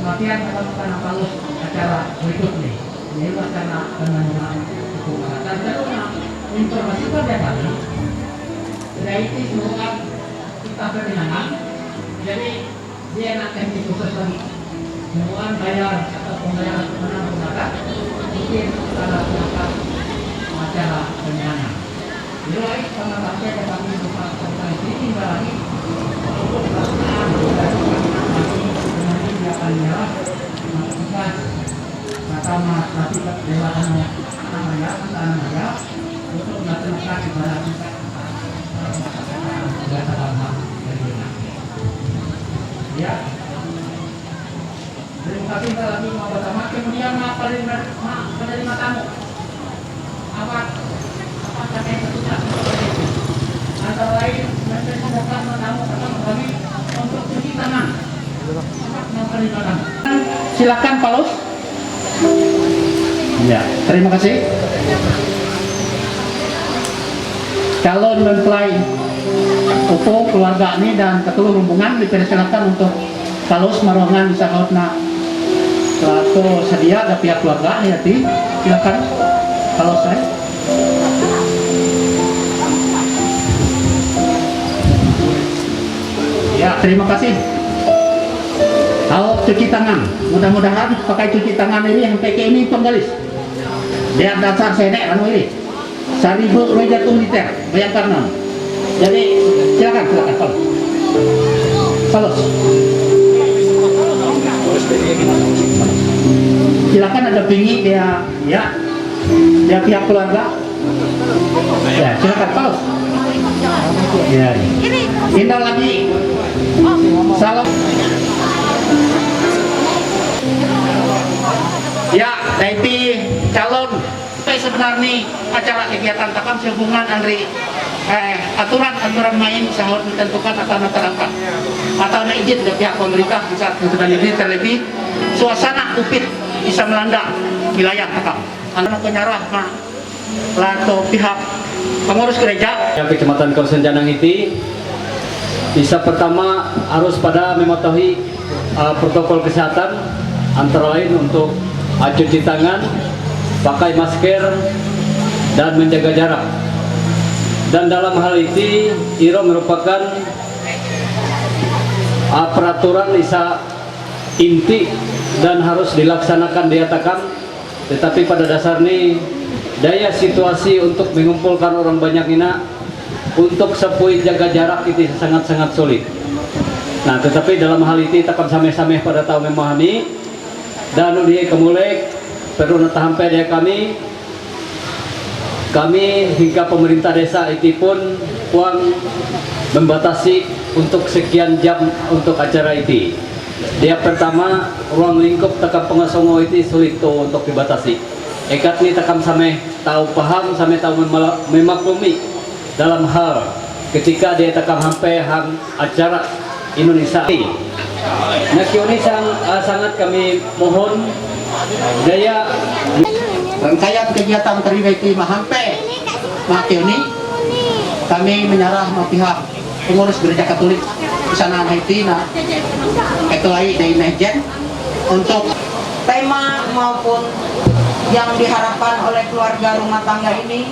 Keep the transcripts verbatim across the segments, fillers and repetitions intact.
Latihan akan kita akan acara berikutnya. Ini akan akan mengenai hukum adat. Dan kalau nak informasi pada kami, dari itu semua kita perkenangan. Jadi dia nak ganti khusus lagi. Semua bayar atau pembayaran menang menggunakan mungkin salah silakan acara pengenangan. Jadi lain sama saja ada kami buka tentang ini tinggal lagi untuk pelaksanaan dari nanti dia akan menyerah. Nah, kita Pertama, tapi lewat nama, nama ya, nama ya, untuk melaksanakan ibadah kita, kita dalam hal dari nanti. Ya. Terima kasih sekali lagi, Pak Camat. Kemudian, Pak Penerima, Pak Penerima Tamu. Apa, apa kata yang tertulis? Antara lain, mempersilakan tamu datang kembali untuk cuci tangan. Silakan, Paulus. Ya, terima kasih. Calon mempelai Upo, keluarga ini dan ketua rombongan dipersilakan untuk Paulus maruangan bisa kau nak. Atau sedia ada pihak keluarga ya, Ti. Silakan. Paulus, eh. Ya, terima kasih. Kalau cuci tangan, mudah-mudahan pakai cuci tangan ini sampai ke ini penggalis. Biar dasar senek anu ini. Seribu dua ratus liter, bayangkan, non. Jadi, silakan, silakan, Paulus. Paulus. Silakan ada pingi dia, ya. Dia pihak keluarga. Ya, silakan, Paulus. Ya. Indah lagi. Salam. Ya, tapi calon sebenarnya acara kegiatan takam sehubungan andri eh, aturan-aturan main sahur ditentukan atau terangkan atau ada izin dari pihak pemerintah di saat kesudahan ini terlebih suasana covid bisa melanda wilayah takam. Anu penyarah ma lato pihak pengurus gereja. Yang Kecamatan Kausen Janang itu bisa pertama harus pada mematuhi uh, protokol kesehatan antara lain untuk uh, cuci tangan, pakai masker, dan menjaga jarak. Dan dalam hal itu, iro merupakan uh, peraturan isa inti dan harus dilaksanakan diatakan. Tetapi pada dasarnya daya situasi untuk mengumpulkan orang banyak ini untuk sepui jaga jarak itu sangat-sangat sulit. Nah, tetapi dalam hal itu takam sameh-sameh pada tahu memahami dan dia kemulek perlu tahampe dia kami kami hingga pemerintah desa itu pun puang membatasi untuk sekian jam untuk acara itu. Dia pertama, ruang lingkup takam pengasongo itu sulit tu untuk dibatasi. Ekat ni takam sameh tahu paham, sameh tahu memaklumi dalam hal ketika dia takam hampe hang acara Indonesia. Nakioni sang, uh, sangat kami mohon daya rangkaian kegiatan terima itu mahampe. Nakioni kami menyerah ma pihak pengurus Gereja Katolik Kesanaan Haiti na ketuai dari Nehjen untuk tema maupun yang diharapkan oleh keluarga rumah tangga ini.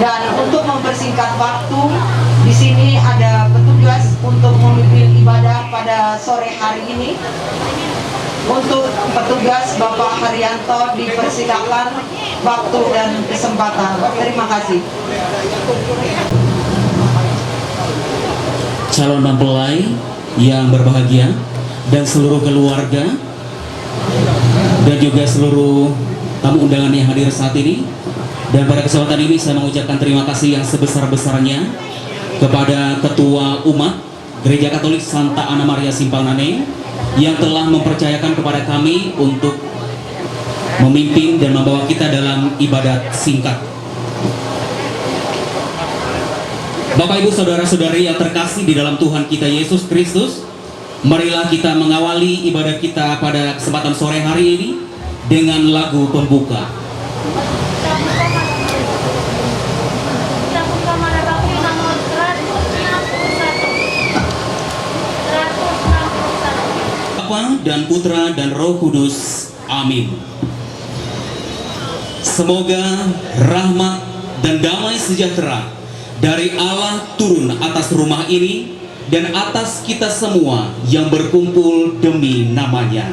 Dan untuk mempersingkat waktu, di sini ada petugas untuk memimpin ibadah pada sore hari ini. Untuk petugas Bapak Haryanto dipersilakan waktu dan kesempatan. Terima kasih. Calon mempelai yang berbahagia dan seluruh keluarga dan juga seluruh tamu undangan yang hadir saat ini. Dan pada kesempatan ini saya mengucapkan terima kasih yang sebesar-besarnya kepada Ketua Umat Gereja Katolik Santa Ana Maria Simpang Nane yang telah mempercayakan kepada kami untuk Memimpin dan membawa kita dalam ibadat singkat. Bapak, Ibu, saudara-saudari yang terkasih di dalam Tuhan kita Yesus Kristus, marilah kita mengawali ibadat kita pada kesempatan sore hari ini dengan lagu pembuka. Bapa dan Putra dan Roh Kudus. Amin. Semoga rahmat dan damai sejahtera dari Allah turun atas rumah ini dan atas kita semua yang berkumpul demi namanya,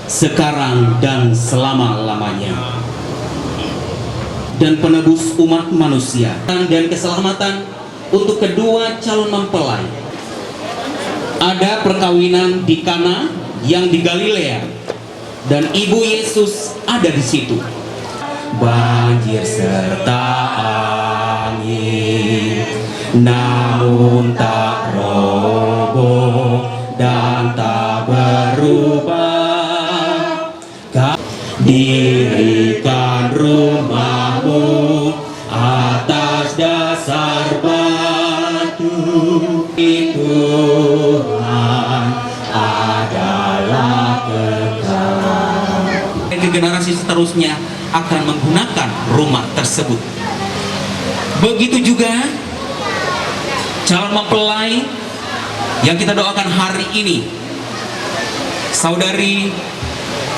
sekarang dan selama-lamanya. Dan penebus umat manusia dan keselamatan untuk kedua calon mempelai. Ada perkawinan di Kana yang di Galilea, dan ibu Yesus ada di situ. Banjir serta angin, namun tak roboh dan tak berubah. Dirikan rumahmu atas dasar batu. Tuhan adalah kekal. Ke generasi seterusnya akan menggunakan rumah tersebut. Begitu juga calon mempelai yang kita doakan hari ini, Saudari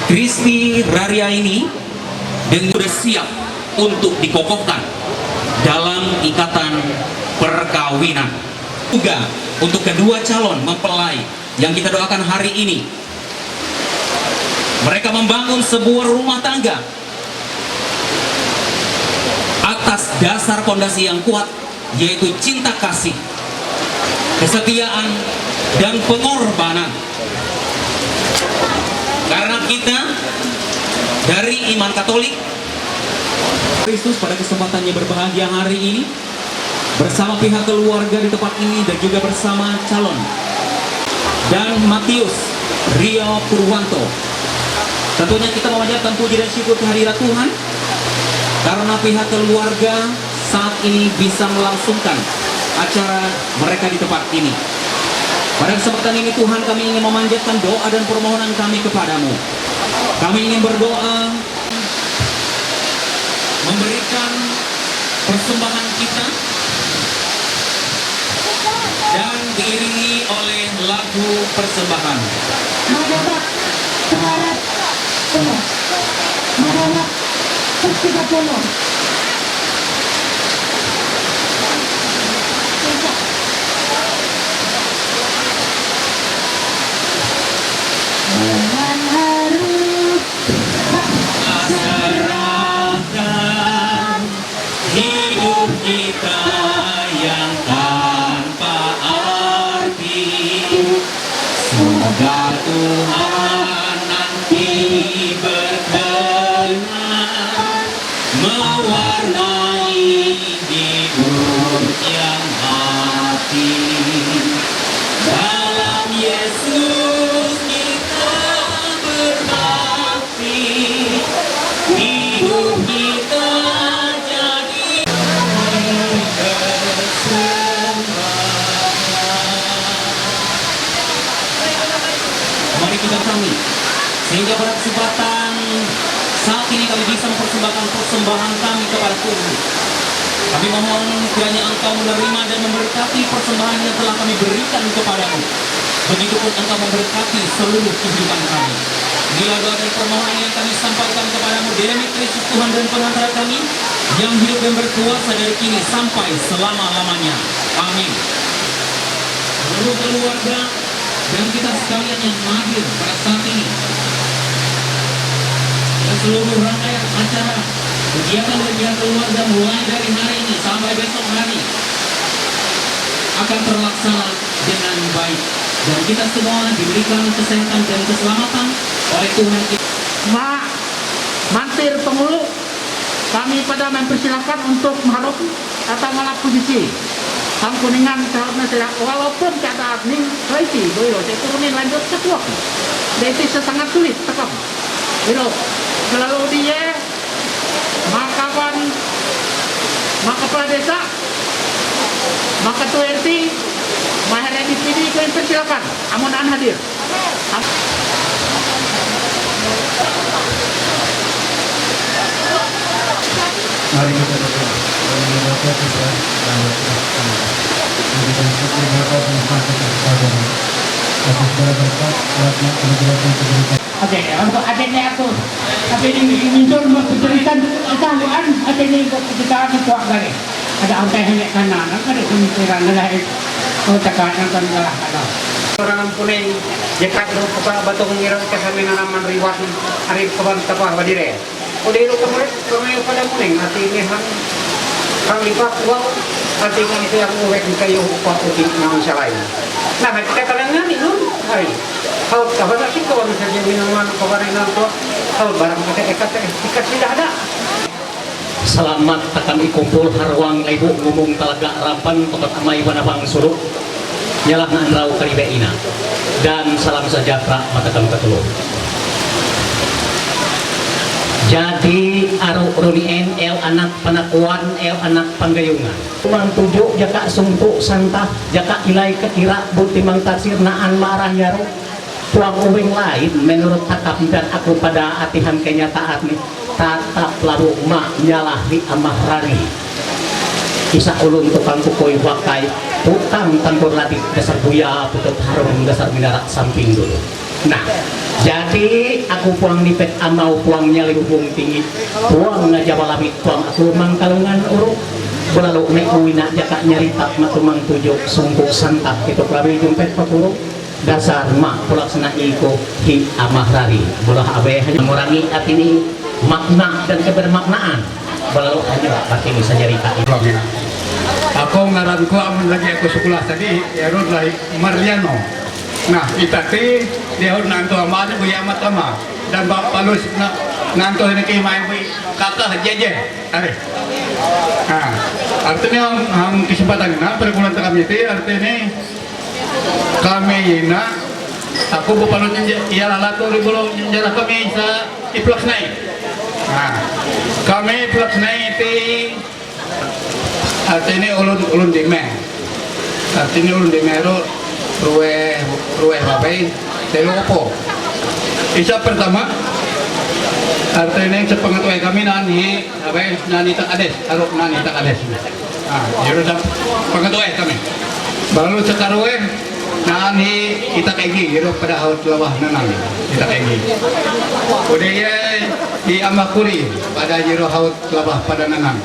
Kristi Raria ini, dan sudah siap untuk dikokohkan dalam ikatan perkawinan. Juga untuk kedua calon mempelai yang kita doakan hari ini, mereka membangun sebuah rumah tangga atas dasar fondasi yang kuat, yaitu cinta kasih, kesetiaan, dan pengorbanan. Karena kita dari iman Katolik, Kristus pada kesempatannya berbahagia hari ini bersama pihak keluarga di tempat ini dan juga bersama calon dan Matius Rio Purwanto. Tentunya kita memanjatkan puji dan syukur kehadirat Tuhan karena pihak keluarga saat ini bisa melangsungkan acara mereka di tempat ini. Pada kesempatan ini, Tuhan, kami ingin memanjatkan doa dan permohonan kami kepadamu. Kami ingin berdoa, memberikan persembahan kita, dan diiringi oleh lagu persembahan. Madapat, Prarat, Polo. Madapat, Pustiga Polo. Dengan haru serahkan hidup kita yang tanpa arti. Semoga Tuhan nanti berkenan mewarnai hidup yang hati. Dalam Yesus kita berbakti, hidup kita jadi persembahan. Mari kita kami, sehingga pada kesempatan saat ini kami bisa mempersembahkan persembahan kami kepada Tuhan. Kami mohon kiranya Engkau menerima dan memberkati persembahan yang telah kami berikan kepadamu. Begitupun Engkau memberkati seluruh kehidupan kami. Inilah doa dan permohonan yang kami sampaikan kepadamu demi Kristus Tuhan dan Pengantara kami, yang hidup dan berkuasa dari kini sampai selama-lamanya. Amin. Seluruh keluarga dan kita sekalian yang hadir pada saat ini, dan seluruh rangkaian acara kegiatan dan pihak keluarga mulai dari hari ini sampai besok hari akan terlaksana dengan baik. Dan kita semua diberikan kesehatan dan keselamatan oleh Tuhan kita. Mak, mantir pengulu, kami pada mempersilakan untuk mengharap atau ngalap posisi. Sang Kuningan seharusnya tidak, walaupun kata ning Reiki, boiro, saya turunin lanjut setuak. Dan itu sangat sulit, tekap. Boiro, Klalo diye, makapan, makapradesa, makatuerti, maheredi pidi ko impersilakan, amun an hadir. Am- Mari kita berdoa. Atas segala berkat, rahmat, anugerah yang diberikan. Oke, untuk adiknya aku. Tapi ini muncul mau keceritaan ketahuan, ada ni buat keceritaan itu agak ni. Ada angkai hanya kanan, ada pemikiran, ada itu. Oh, cakap yang kan salah, ada. Orang puning, jekat lo buka batung ngira ke samina naman riwat, hari kawan tapah badire. Udah lo kemarin, kemarin pada puning, hati ini han, han lipat, wow, hati ini itu yang uwek di kayu, upah uti, naon salai. Nah, kita kadang ngani, nun, hari. Hal kawan lagi kawan saja minuman, kawan ini tuh, hal barang pakai ekat, eh, ekat tidak ada. Salamat takam ikumpul haruang laibu ngumung talaga rampan tokot amai wana bang suru. Yalah na anrau karibe ina. Dan salam sejahtera matakam katulu. Jadi aru runien el anak panakuan el anak panggayungan. Mang tuju jaka sungtu santah jaka ilai ke kira buti mang tasir naan marah yaru. Tuang uwing lain menurut takam dan aku pada atihan kenyataan ni. Tatap labu mak nyalahi amah rari. Isa ulun tukang kukui wakai, tukang tangkur lati dasar buya putut harum dasar minara samping dulu. Nah, jadi aku puang nipet amau puang nyali hubung tinggi, puang ngaja balami puang aku mangkalungan uru. Belalu me uina jaka nyari tak matu mang tuju sungkuk santap itu kelabi jumpet pakuru. Dasar mak pulaksana iko hi amah rari. Bulah abe hanya ngurangi arti ni makna dan kebermaknaan. Belalu hanya bak ini saja rita. Aku ngaran ku amun lagi aku sekolah tadi, ya Rod lah Mariano. Nah, itati dia nanto ama ni buya matama dan bak palus na nanto ini ki main bui kakak jeje. Are. Nah, artinya ham, ham kesempatan na pergaulan kami itu artinya kami ina aku bupalo nyenja iya lalato ribulo nyenjara kami sa iplak snai. Nah, kami iplak snai ti artinya ulun ulun dime. Artinya ulun dime ro ruwe ruwe babai telo opo. Isa pertama artinya sepengetuai kami nani abai nani tak ades aruk nani tak ades. Ah, yero sa pangato eh kami. Baru sekarue nani kita kaigi yero pada haut lawah nanang kita kaigi. Udah ya di amakuri pada yero haut lawah pada nanang.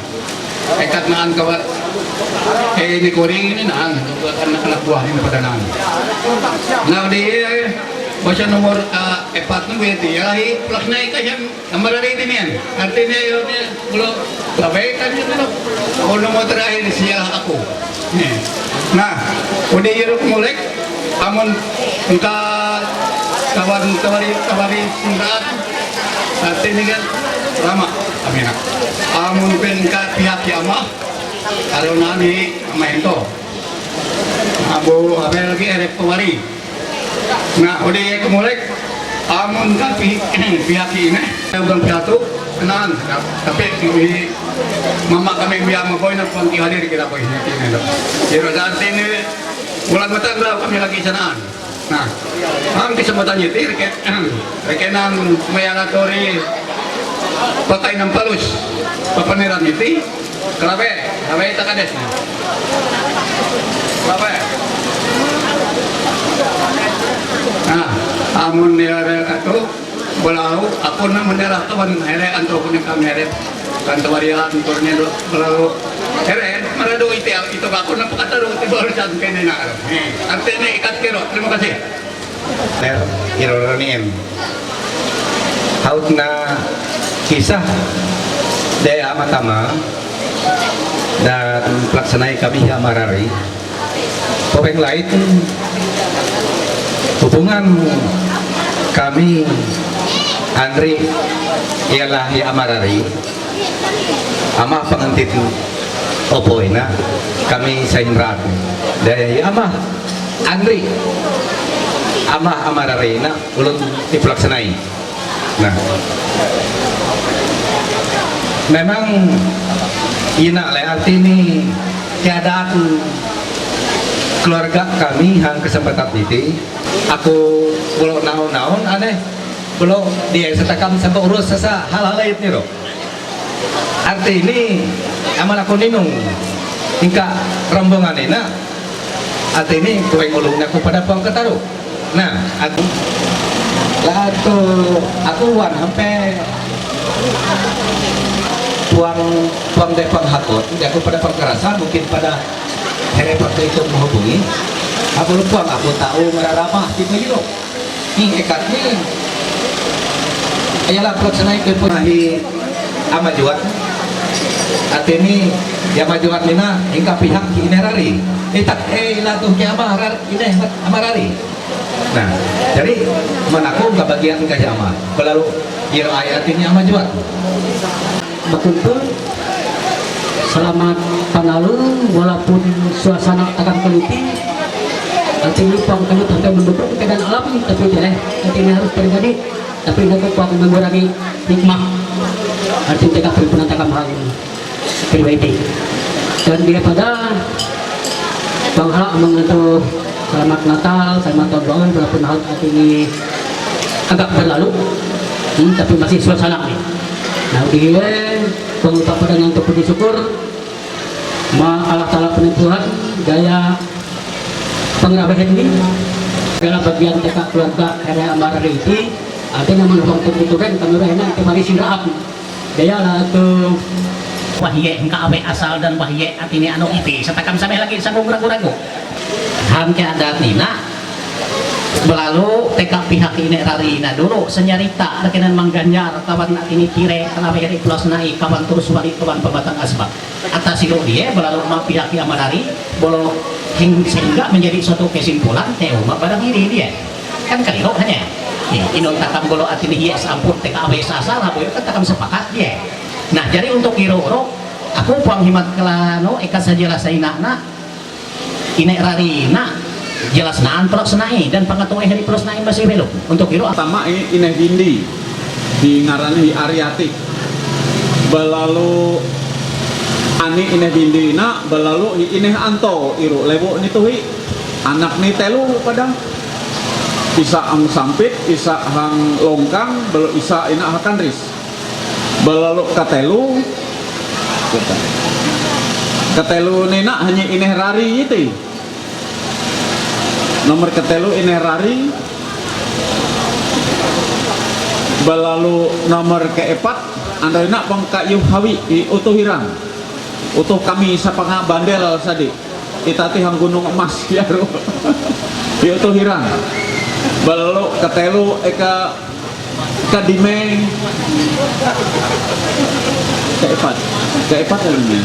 Ekat naan kawat eh ini kuring ini naan anak-anak buah ini pada naan. Nah di masa nomor uh, empat nunggu ya dia hi plus naik aja. Amar hari ini nian, artinya ya ini belum sampai kan gitu loh. Ono mau terakhir sial aku. Nih. Nah, udah iruk mulek, amun engka kawan tawari tawari singkat, artinya kan lama, amina. Amun pengka pihak yamah, kalau nani main to. Abu abel lagi erek tawari. Nah, udah ya kemulek, amun tapi pihak ini, udah piatu, kenan, tapi di mama kami biar makoy na pangki hadir kita koy ini ini. Jadi saat ini bulan matang lah kami lagi sanaan. Nah, ang kesempatan itu reken rekenan mayalatori pakai enam palus papaneran itu. Kalabe, kalabe takades na. Kalabe. Nah, amun nilare atu, belau, aku na menera kawan here anto punya kami here. Kan tawarian turnya do belau. Here, marado ite itu aku na pakataru ti baru sampai nena. Nih, artinya ikat kero. Terima kasih. Ner, iroroniin. Haut na kisah de amatama dan pelaksanai kami ya marari. Kopeng lain hubungan kami Andri ialah ya marari. Amah pangantit opoina kami sainrat. Dai amah Andri amah amararina ulun ipelaksanai. Nah. Memang ina le artini tiada aku keluarga kami hang kesempatan ini. Aku belum naon-naon aneh. Belum dia setakam sampai urus sasa hal-hal lain ni loh. Artini aman aku ninung. Ingka rombongan ina. Artini kueng ulung aku pada pang ketaru. Nah, aku lah tu aku wan sampai puang puang depang hakot, aku pada pang kerasa mungkin pada here waktu itu menghubungi. Aku lupa aku tahu merarama di Milo. Ni ekat ni. Ayalah pelaksanaan ke pun hi amajuat. Artini ya amajuat nina ingka pihak inerari. Itak eh ilah tu ke amar inerari. Nah, jadi manaku ka bagian ka jama. Balalu iro ayat ini ama juat. Makumpul, selamat panalu, walaupun suasana takam keliti, artinya pang kamu sampai mendukung keadaan alam, tapi tidak, artinya harus pribadi, tapi tidak kok mengurangi hikmah, artinya tak perhimpunan takam hal. Pribadi. Dan dia pada bangsa mengentu selamat Natal, selamat tahun baru, walaupun hal ini agak berlalu, hmm, tapi masih suasana ni. Nah, dia pengucap pada ngantuk puji syukur, ma Allah Ta'ala penentuan, gaya pengerabah ini, dalam bagian teka keluarga Hera Amara Riti, ada nama lubang tertutup kan, kami enak kembali sirap. Daya lah tu. Wah, ye, engka awe asal dan wah, ye, artini anu iti. Setakam sampai lagi sanggung ragu-ragu. Hangke adat nina. Belalu teka pihak inerari na dulu senyarita dekenan mangganjar kawan nak ini kire kelawe ri plus nai kawan terus balik kawan pematang asbak. Atas ilo dia belalu ma pihak yang merari bolo hing sehingga menjadi suatu kesimpulan teo ma pada diri dia. Kan kali lo hanya. Ni, inun takam bolo artini hias ampun teka awe sasar, apa kan takam sepakat dia. Nah, jadi untuk iro ro, aku puang himat kelano eka saja lah saina na, inerari na, jelas na antros nai dan pangatu eh di plus nai masih belum. Untuk iro. Pertama ini ineh dindi, di ngarani di Ariatik. Belalu ani ineh dindi na, belalu hi ineh anto iru lebu ni tuhi. Anak ni telu pada. Isa ang sampit, isa hang longkang, belo isa ina hakan ris. Belalu katelu. Katelu ni nak hanya ineh rari iti. Nomor katelu ineh rari. Belalu nomor keepat, andai nak pengkayu hawi i utuh hirang. Utuh kami sapanga bandel sadi. Itati hang gunung emas yaru. Iyo tu hirang. Belo katelu eka kadime. Keepat. Keepat kadime.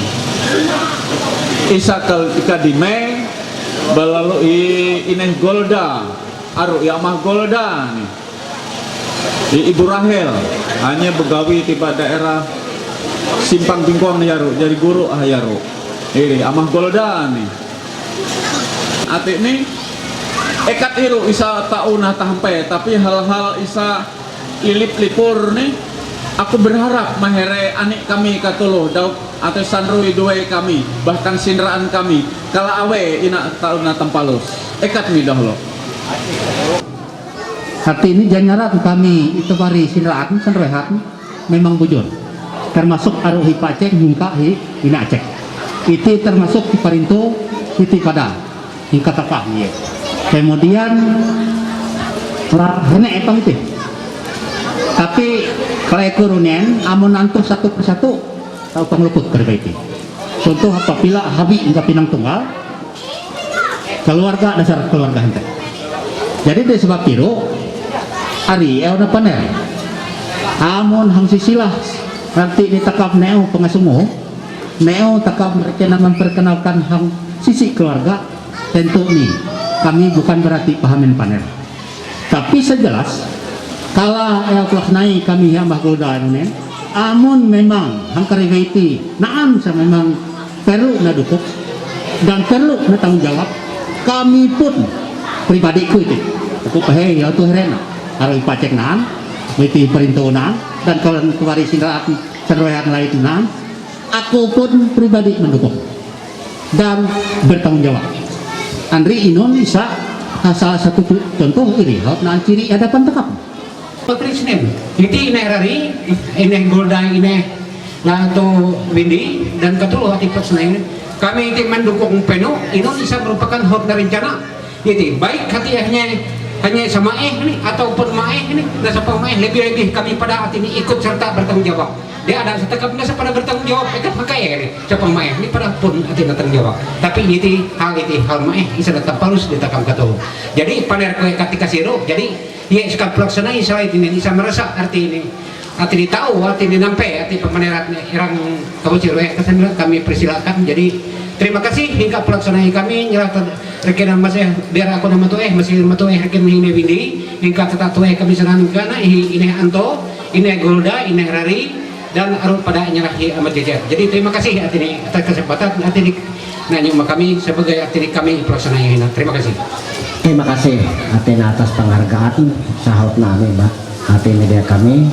Isa kadime. Belo i ineh Golda. Aru ya mah Golda ni. I Ibu Rahel hanya begawi tiba daerah Simpang Bingkuang yaru, jadi guru ah yaru. Iri amah Golda ni. Ati ni ekat iru isa tahu nah tahempe, tapi hal-hal isa ilip lipur ni aku berharap mahere anik kami katuluh daud ate sanrui dua kami bahkan sinraan kami kala awe ina tahu nah tempalus ekat ni dahulu. Hati ini janyaran kami itu bari sinraan senrehat memang bujur. Termasuk aru hi pacek hingka hi ina cek. Iti termasuk hi parintu iti pada hingka takah ye. Kemudian ra hene etong iti. Tapi kalau kurunian amun antuh satu persatu tahu pengeluput kerja iti. Contoh apabila habi hingga pinang tunggal keluarga dasar keluarga hente. Jadi dari sebab itu ari eona paner. Amun hang sisilah nanti ditakap neo pengasumuh, neo takap mereka memperkenalkan hang sisi keluarga tentu ni kami bukan berarti pahamin paner. Tapi sejelas kala ewa kelas nai kami yang bahgulda anu nen amun memang hang kariveti naan sa memang perlu na dukuk dan perlu na tanggung jawab kami pun pribadi ku itu aku pehe ya tu herena harus pacek naan Miti perintona dan kawan kawari sinra api sanroyan lai tuna. Ako pun pribadi mendukung dan bertanggung jawab. Andri Inun isa salah satu contoh iri hot nan ciri hadapan tekap. Patrick Snem, iti ineh Rari, ineh Golda, ineh Lato Windy, dan katulu hati Patrick Snem. Kami iti mendukung penuh, Inun isa merupakan hot rencana. Jadi, baik hati hanya hanya sama eh ni ataupun maeh ni, nasa pamaeh lebih-lebih kami pada hati ni ikut serta bertanggung jawab. Dia ada setekap nasa pada bertanggung jawab, ikat pakai ya ni, siapa maeh ni pada pun hati na tanggung jawab. Tapi ini ti hal ini hal maeh, isa datang palus di takam katu. Jadi, paner kue katika siru, jadi, ya, sekat pelaksana isa ini, isa merasa arti ini. Ati ni tahu, ati ni nampe, ati pamanerat ni irang kabuci rueh, kesan kami persilakan. Jadi, terima kasih hingga pelaksanaan kami nyerah ter-, rekenan masih biar aku nama tuh eh masih nama tuh eh rekenan ini Windy hingga tetap tuh eh kami senang kana ini ini Anto, ini Golda, ini Rari dan arut pada nyerah hi amat jajar. Jadi, terima kasih ati ni atas kesempatan ati ni nanya kami sebagai ati ni kami pelaksanaan ini. Terima kasih. Terima kasih, Athena, atas penghargaan. Sahut nami, Mbak. Athena dia kami.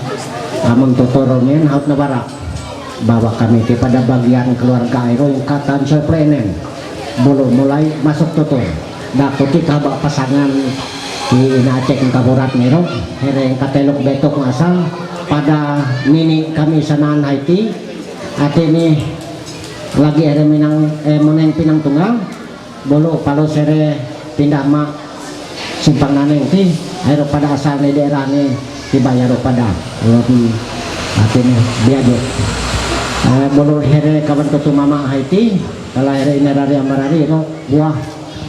Amun tuturunin haut na bara. Bahwa kami ti pada bagian keluarga iro ingkatan soprenen. Bulu mulai masuk tutur. Daku ti kaba pasangan di inacek kaburat niro. Hereng kateluk betuk ngasal. Pada nini kami sanan haiti. Ati ni lagi ere minang, eh, moneng pinang tunggal. Bulu palu sere pindah ma simpang naneng ti, aero pada asal ni daerah ni tiba yaro pada. Bulu ti, ati ni biajo. Eh, bulu here kawan ketu mama haiti, kalau here inerari amarari ro buah.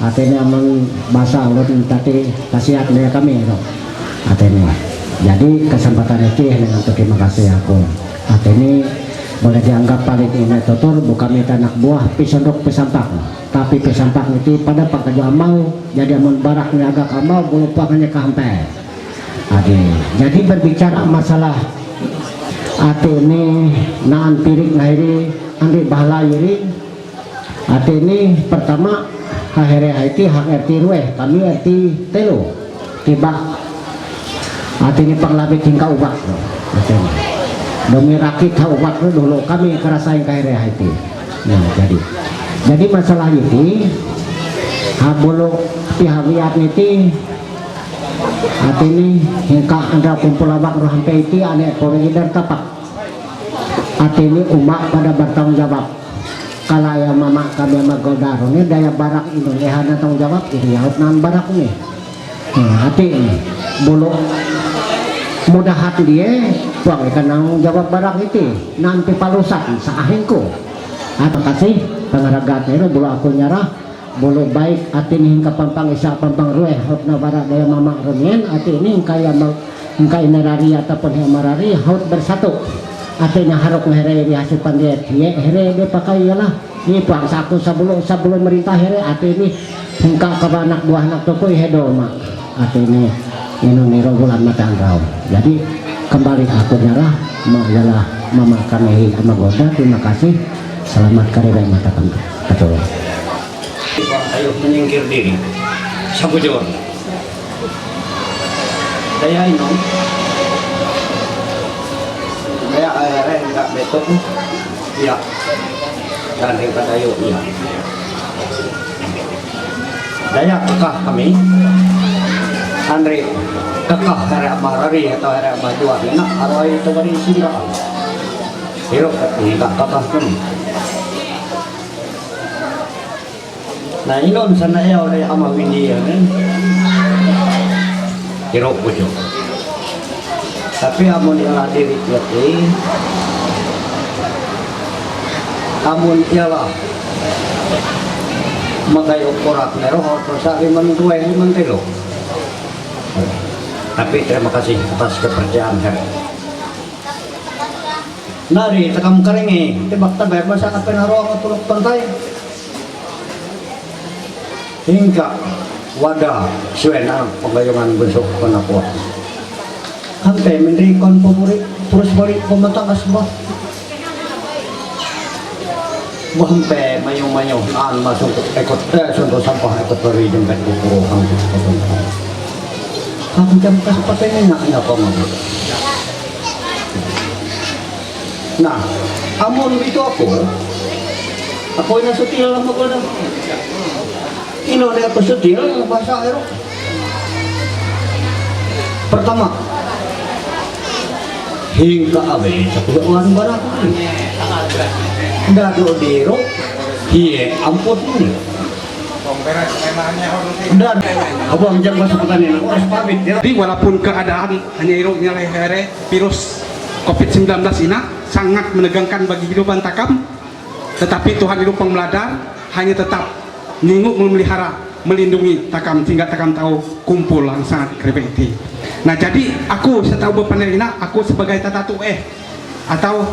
Ati ni aman bahasa ulut tati kasihat ni kami ro. Ati ni. Jadi kesempatan ini dengan terima kasih aku. Ati ni boleh dianggap paling ini tutur bukan minta anak buah pisondok pisampak. Tapi pisampak itu pada pangkajo amau, jadi amun barak ni agak amau, bulu puang hanya kahampe. Adi. Jadi berbicara masalah ati ni naan pirik ngahiri andi bahala iri. Ati ni pertama hahere haiti hak R T rueh, kami R T telu. Tiba ati ni panglabit hingga ubak. Ati ni. Demi rakit ha ubak dulu kami kerasain kahere haiti. Nah, jadi. Jadi masalah ini, ha bulu pihak lihat niti, ati ni hingga anda kumpul awak roh sampai iti ane pawegidar tapak. Ati ni umak pada bertanggung jawab. Kalau ya mama kami sama Goldar ni daya barak ini, lehana tanggung jawab ini, ya nan barak ni. Nah, ati ni, bulu mudahat dia, puang ikan nang jawab barang itu, nanti palusak, saahingku. Terima kasih, penghargaan itu, bulu aku nyerah, bulu baik, ati ni hingga pampang isa, pampang rueh, hot na bara daya mama rumien, ati ni hingga ya mau, hingga inerari ataupun hemarari, hot bersatu. Ati ni harok ngehere di hasil pandiat, ye, here dia pakai ialah, ini puang saku sebelum, sebelum merintah here, ati ni hingga ke anak buah anak toko ihe doma. Ati ni inu niro bulan matang kau. Jadi kembali aku nyerah, ma ialah mama kami ama Goda, terima kasih. Selamat kari baik mata kami. Betul. Ayo menyingkir diri. Sabujur. Daya ino. Daya ahere enggak betul. Iya. Dan daripada ayo iya. Daya kekah kami. Andri kekah hari amarari atau hari amajuan. Nak arwah itu beri singgah. Hirup enggak kekah kami. Na inon sana eo dai ama Windy ya kan. Kiro pujo. Tapi amun ialah diri yati, amun ialah makai ukurat nero, harus sa liman dua, liman telo. Tapi terima kasih atas kepercayaan saya. Nari takam karingi, tibak tabe masa apen haro ka purok pantai. Hingga wada suena pagayungan besok panakwa. Hante mendri kon pemuri terus balik pematang asbah. Bahempe mayo-mayo naan masuk ekot, eh, suntuk sampah ekot beri jempet kuku hangkut. Ang jam kas patay na na po mo. Na, amon bito ako. Ako na sa tiyala mo ko na. Ino na ako sa tiyala mo basa ero. Pertama, hingga abe sa kuan barako. Dado dero, hiye ampot ni. Dan, abang jam masuk pertanian, aku harus pamit ya. Jadi walaupun keadaan hanya iruknya lehere virus covid sembilan belas ini sangat menegangkan bagi kehidupan Takam, tetapi Tuhan itu pengmeladar, hanya tetap ninguk memelihara, melindungi Takam sehingga Takam tahu kumpul yang sangat keribeti. Nah, jadi aku setahu berpanel ini, aku sebagai tata tueh atau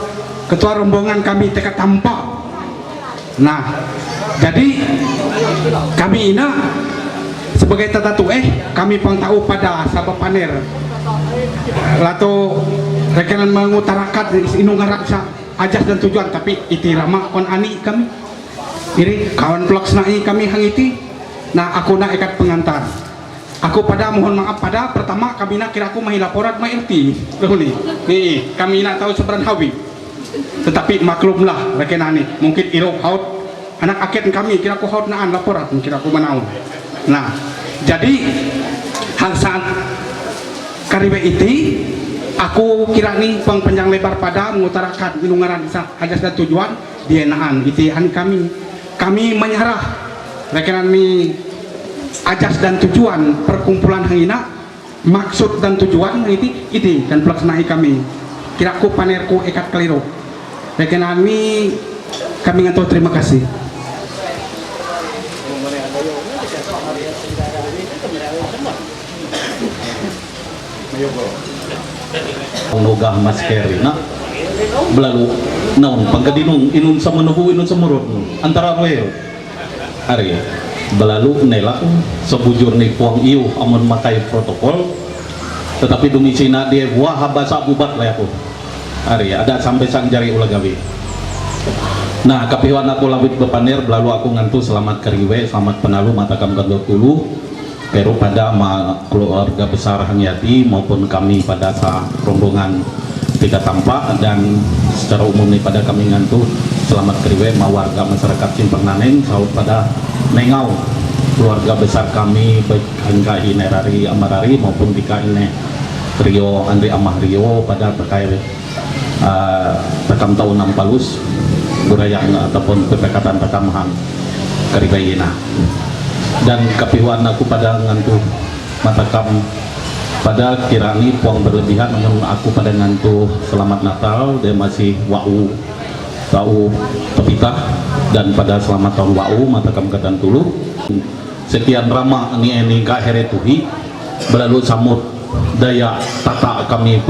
ketua rombongan kami Teka Tampa. Nah, jadi kami ini sebagai tata tueh, kami pang tahu pada sabab panel. Lato rekenan mengutarakan inung ngaran sa ajas dan tujuan, tapi iti rama kon ani kami. Iri kawan pelaksana kami hang iti. Nah, aku nak ikat pengantar. Aku pada mohon maaf pada pertama kami nak kira aku mahi laporan ma irti. Dahulu. Ni, kami nak tahu seberan hawi. Tetapi maklumlah rekenan ni. Mungkin iruk haut anak akhir kami kira aku haut naan laporan kira aku manaun. Nah, jadi hal saat karibe iti aku kira ni pang panjang lebar pada mengutarakan inung ngaran sa ajas dan tujuan dia naan iti han kami. Kami menyerah rekenan mi ajas dan tujuan perkumpulan hangina, maksud dan tujuan iti iti dan pelaksanai kami. Kiraku panerku ekat keliru. Rekenan mi kami ngantuk terima kasih. Nogah masker na belalu naun pangkadinung inun sa manubu inun sa murut antara royo. Ari belalu nelak sebujur ni puang iu amun makai protokol. Tetapi dumi sina dia buah habasa bubat lah aku. Ari ada sampai sang jari ulah gawi. Nah, kapiwan aku lawit bepaner belalu aku ngantu selamat keriwe selamat penalu mata kam kantor tulu. Pero pada ma keluarga besar Hangyati maupun kami pada sa rombongan Tiga Tampak dan secara umum ni pada kami ngantu selamat keriwe ma warga masyarakat Simpang Naneng saut pada nengau keluarga besar kami baik hangka ine rari amarari maupun tika ine Rio Andri Amah Rio pada terkait ah, takam tahu enam palus gurayang ataupun pepekatan takam hang karibayina. Dan kapiwan aku pada ngantu matakam pada kirani puang berlebihan namun aku pada ngantu selamat Natal dia masih wau tahu tepitah dan pada selamat tahun wau matakam katan tulu. Sekian rama ni eni ka here tuhi belalu samut daya tata kami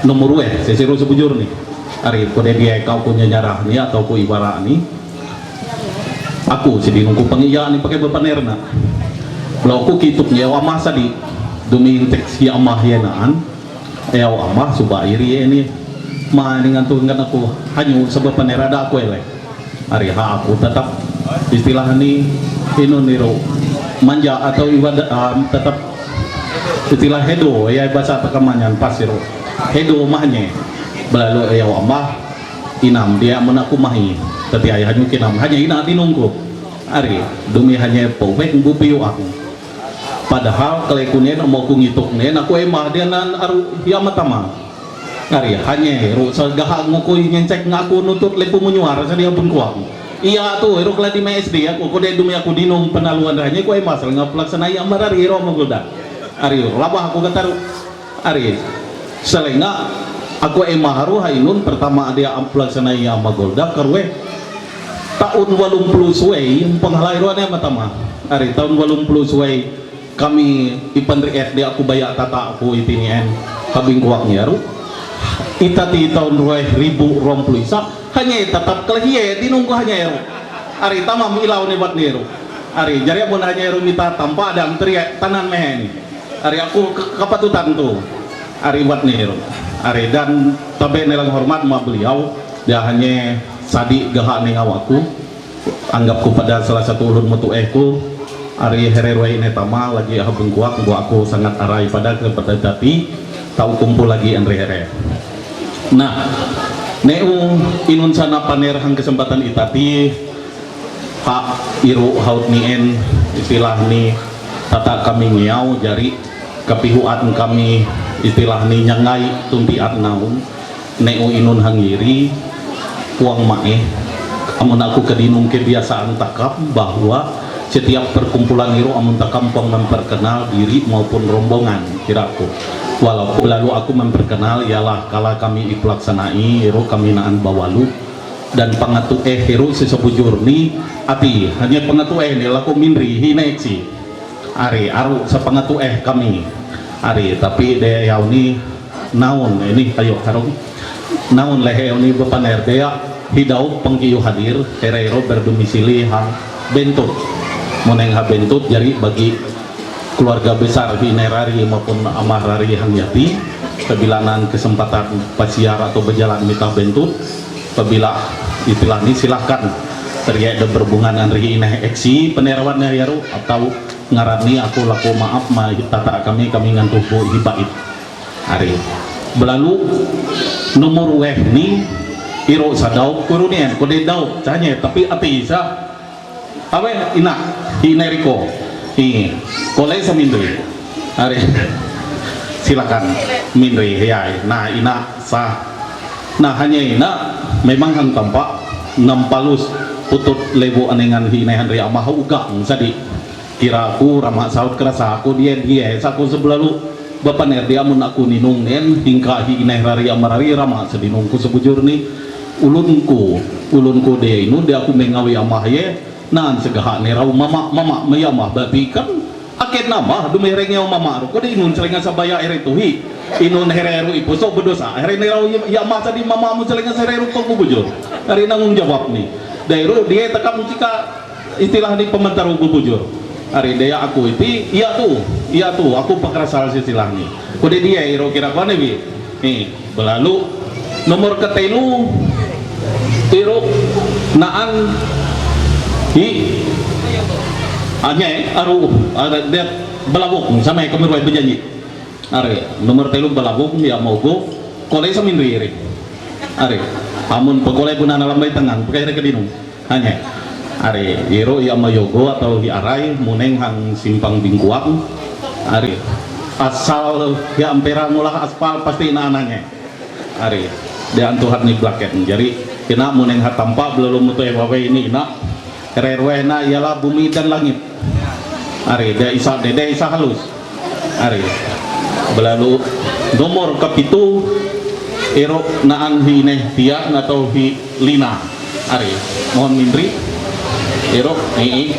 nomor eh sesiro sebujur ni. Ari kode dia kau ku nyarah ni atau ku ibarat ni. Aku si dinungku pengiya ni pakai bepaner na. Kalau aku kituk ni awak masa di dumi teks ya amah ya naan. Eh awak amah suba iri ni. Ma ni ngantu ngan aku hanyu sebab paner ada aku elek. Ari ha aku tetap istilah ni inun niru manja atau ibadah ah, tetap istilah hedo ya bahasa tekamanyan pas iru hedo mahnya belalu ya amah inam dia menaku mahi tetapi ayah hanya kinam hanya ina dinungku ari dumi hanya powek bupiu aku padahal kalau kunen mau ku ngituk nen aku emah dia nan aru ya matama Ari, hanya ro sa gaha ngukui ngencek ngaku nutut lepu menyuar sa dia pun kuang. Iya tu, ro keladi ma S D aku, ko de dumi aku dinung penaluan hanya ko emas lenga pelaksana iya marari ro magulda. Ari, labah aku kataru. Ari, selenga aku emah haru hainun pertama dia pelaksana iya magulda karwe. Tahun walung puluh suai, penghalai ro ane matama. Ari, tahun walung puluh suai, Kami ipan ri F D aku baya tata aku itinien kabing kuak nyeru. Ita ti tahun dua ribu romplu isa hanya tetap kelehie dinungku hanya eru. Ari tamam ilau nebat neru. Ari jari pun hanya eru mita tanpa ada menteri tanan mehen. Ari aku ke- kepatutan tu. Ari buat neru. Ari dan tabe nelang hormat ma beliau dia hanya sadi gaha nengau aku. Anggap ku pada salah satu ulun mutu eh ku Ari herero ine tama lagi ha bengkuak bo aku sangat arai pada ke pada tapi tau kumpul lagi andre here. Nah, neu inun sana paner hang kesempatan itati ha iru haut ni en istilah ni tata kami ngiau jari kapihuat kami istilah ni nyangai tunti at naun neu inun hangiri kuang mae amun aku kedinung kebiasaan takap bahwa setiap perkumpulan iru amun takam kuang memperkenal diri maupun rombongan kiraku. Walau lalu aku memperkenal ialah kala kami ipelaksanai iru kami naan bawalu dan pangatu eh iru sesebujur ni ati hanya pangatu eh ni laku minri hineksi. Ari aru sepangatu eh kami. Ari tapi de yau ni naun ini ayo harung naun lehe ini bepaner dea hidau pengkiu hadir herero berdomisili hang bentut moneng ha bentut jari bagi keluarga besar hinerari maupun amahrari hang yati kebilangan kesempatan pasiar atau berjalan mita bentut apabila istilah ni silahkan terjadi berhubungan dengan ri ineh eksi penerawan yaru atau ngarani aku laku maaf ma tata kami kami ngantuh bu hibait. Ari belalu nomor weh ni iro sadau kurunian kode dau canye tapi ati sa awe ina hineriko i kole sa mindri. Ari silakan mindri ya na ina sa na hanya ina memang hang tampak nampalus putut lebu anengan hinehan ri amah uga sadi kira aku rama saut kerasa aku dia dia saku sebelalu bapaner dia mun aku ninung nen hingka hi ineh rari amarari rama sedinungku sebujur ni ulunku ulunku dia inu dia aku mengawi amah ye nan segaha ne rau mama mama meyamah berarti kan aket nama dume rengeu mama ru kode inun selenga sabaya ere tuhi inun hereru ipuso bedosa here ne rau ya amah tadi mama mu selenga sereru pengku bujur dari nanggung jawab ni dairu dia takam cika istilah ni pementaru bubujur. Ari daya aku iti, iya tu, iya tu, aku pakrasal si silah ni. Kode dia iro kira kone bi. Ni, belalu nomor ketelu iro naan hi anya aru ada dia belabuk sama kami ruai berjanji. Ari nomor telu belabuk ya mau go kole samin ri ri. Ari amun pekole pun anak lambai tengan pakai ri kedinung. Hanya. Ari iro ya mayogo atau hi arai muneng hang simpang bingkuang. Ari asal ya ampera ngulah aspal pasti ina ananya. Ari dia antuhat ni blaket. Jadi ina muneng hat tampak belum mutu ewawe ini ina. Rerwe na ialah bumi dan langit. Ari dia isa dede isa halus. Ari belalu nomor kepitu iro naan hi neh tia atau hi lina. Ari mohon mindri iro ni